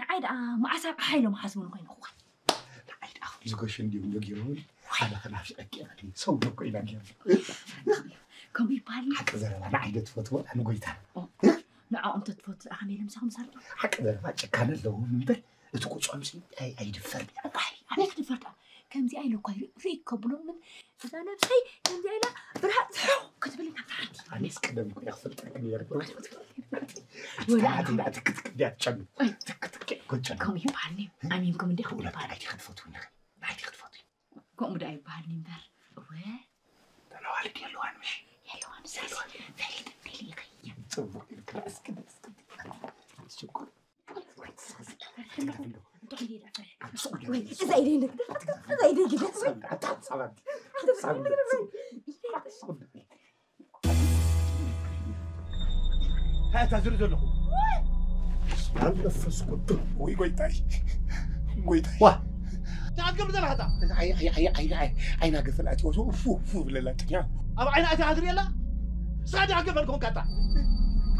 ንዓይ ደኣ መዓስ ኣብ ሓይሎም ሓስቡን ኮይኑ እዋይ። ንዓይ ደኣ ከም ዝገሹ እንድዮም ነጊሮምኒ። ኣነ ከናፊቐኪ እየ። ሰው እኮ ኢና ጌርና። ከምኡ ይበሃል። ሓቂ ዘረባ ንዓይ ዶ ትፈትዎ? ኣነ ጎይታ። ኦ፣ ንዕኦም ተትፈቱ ደኣ ከመይ ኢሎም ምሳኹም ይሰርሑ? ሓቂ ዘረባ ጭካነ ኣለዎም እምበር እቲ ቁጽዖምሲ ኣይ-፣ ኣይድፈርን። እዋይ። ኣበይ ክትፈርዳ? ከምዚኣ ኢለ እኳ ርኢ- ርኢ ከብሎ ምን እዛ ነብሰይ ከምዚኣ ኢላ ብርሃን ክትብል ኢና ብሓንቲ። ኣነስ ቀደም እኮ እየ ክፈልጠኪ ነይረ። ወላ ኣነ ትክትክ እንዲያ ትጨኑ። ኣይ፣ ትክትክ እኮ ትጨኑ። ከምኡ ይበሃል ኒ ኣሚንኩም እንዲ ከምኡ ወላ ይበሃል። ብዓይቲ ክትፈትው እንዲኺ። ብዓይቲ ክትፈትው። ከምኡ ደኣ ይበሃል ኒ እምበር። እወ። ተለዋልድ የለዋን ምሽ? የለዋን። ስለዚ ፈሊጥ እንዲል ይኸየ። ጽቡቕ ኢልክ። እስኪ እስኪ። ሽኩር። እዛ ኢደይ ንግደፍ፣ እዛ ኢደይ ግደፍ። እንታይ እታ ዝርኢ ዘለኹ? ስብሓን መንፈስ ቅዱስ። ወይ ጎይታይ፣ ጎይታይ። ዋ። ተኣትገም ዘለኻ እታ? ኣይ፣ ኣይ፣ ኣይ፣ ኣይ፣ ኣይ፣ ኣይና ገፈል ኣትወሱ፣ ፉ፣ ፉ ብለላ ጥኛ። ኣብ ዓይና እታ ሃድሪ ኣላ? ስኻ ዲኻ ገፈል ኮንካ እታ?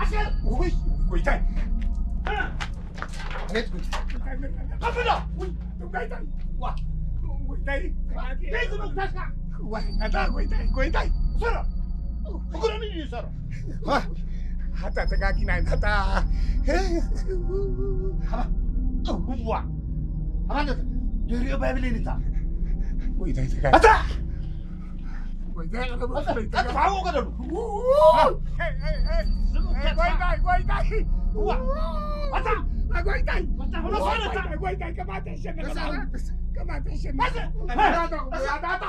ኣስከር! ወይ፣ ጎይታይ። እ! ኣቤት ጎይታይ። ከፍሎ! ወይ፣ ጎይታይ። ዋ! ጎይታይ። ቤት ምፍታሽካ! ዋይ፣ ኣታ ጎይታይ፣ ጎይታይ። ሰራ! እግሮም እዩ ሰራ! ዋ! ኣታ ተጋጊና ኢና፣ ኣታ። ሃባ! እዋ! ሃባ! ደሪኦ ባይብለይ ንታ! ጎይታይ ተጋጊ-፣ ኣታ! ጎይታይ፣ ኣታ! ተጥፋሕዎ ገደሉ! ው! ኤይ፣ ኤይ፣ ኤይ! ዝም በል! ጎይታይ፣ ጎይታይ! ዋ! ኣታ! ጎይታይ! ኣታ! ጎይታይ፣ ከማተ ሸነ፣ ከማተ! ከማተ ሸነ! ኣታ! ኣታ!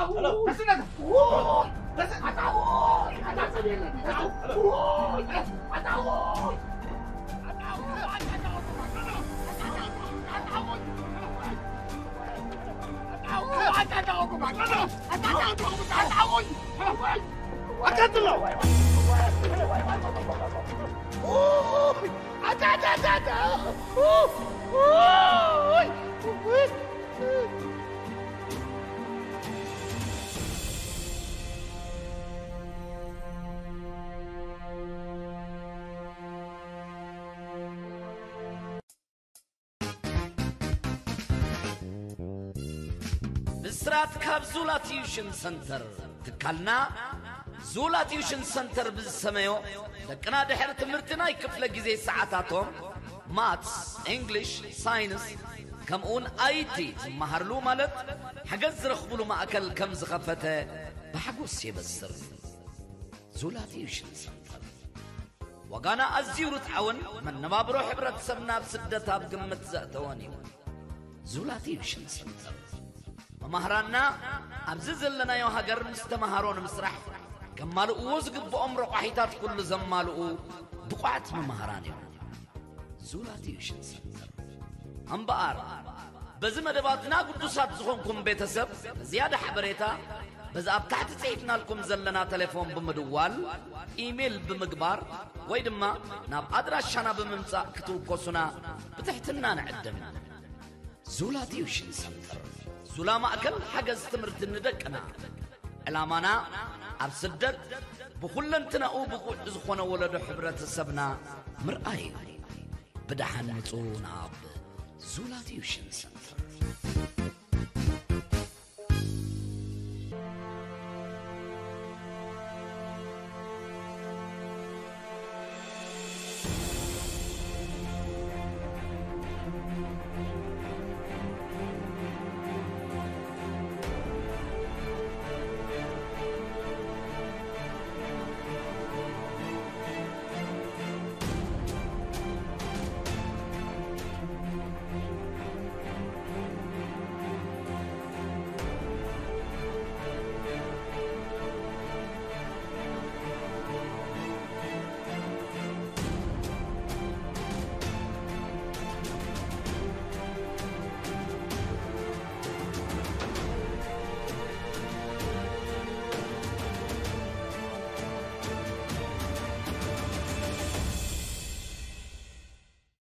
ብስራት ካብ ዙላ ቲዩሽን ሰንተር። ትካልና ዙላ ቲዩሽን ሰንተር ብዝሰመዮ፣ ደቅና ድሕሪ ትምህርቲ ናይ ክፍለ ግዜ ሰዓታቶም ማትስ፣ እንግሊሽ፣ ሳይንስ፣ ከምኡውን ኣይቲ ዝመሃርሉ ማለት ሓገዝ ዝረኽብሉ ማእከል ከም ዝኸፈተ ብሓጎስ የበስር። ዙላ ቲዩሽን ሰንተር። ዋጋና ኣዝዩ ርትዓውን መነባብሮ ሕብረተሰብና ኣብ ስደት ኣብ ግምት ዘእተወን እዩ። ዙላ ቲዩሽን ሰንተር። መማህራንና ኣብዚ ዘለናዮ ሃገር ምስ ተመሃሮ ንምስራሕ ከማልእዎ ዝግብኦም ረቋሒታት ኩሉ ዘማልኡ ብቑዓት መማህራን እዮም። ዙላ ቲዩሽን ሰንተር። እምበኣር፣ በዚ መደባትና ግዱሳት ዝኾንኩም ቤተሰብ፣ ንዝያዳ ሓበሬታ በዚ ኣብ ታሕቲ ጽሒፍናልኩም ዘለና ቴሌፎን ብምድዋል፣ ኢሜይል ብምግባር፣ ወይ ድማ ናብ ኣድራሻና ብምምጻእ ክትውከሱና ብትሕትና ንዕድም። ዙላ ቲዩሽን ሰንተር። ዙላ ማእከል ሓገዝ ትምህርቲ ንደቅና። ዕላማና ኣብ ስደት ብኹለንትናኡ ብቑዕ ዝኾነ ወለዶ ሕብረተሰብና ምርኣይ እዩ። ብደሓን ምጹ ናብ ዙላ ቲዩሽን ሰንተር።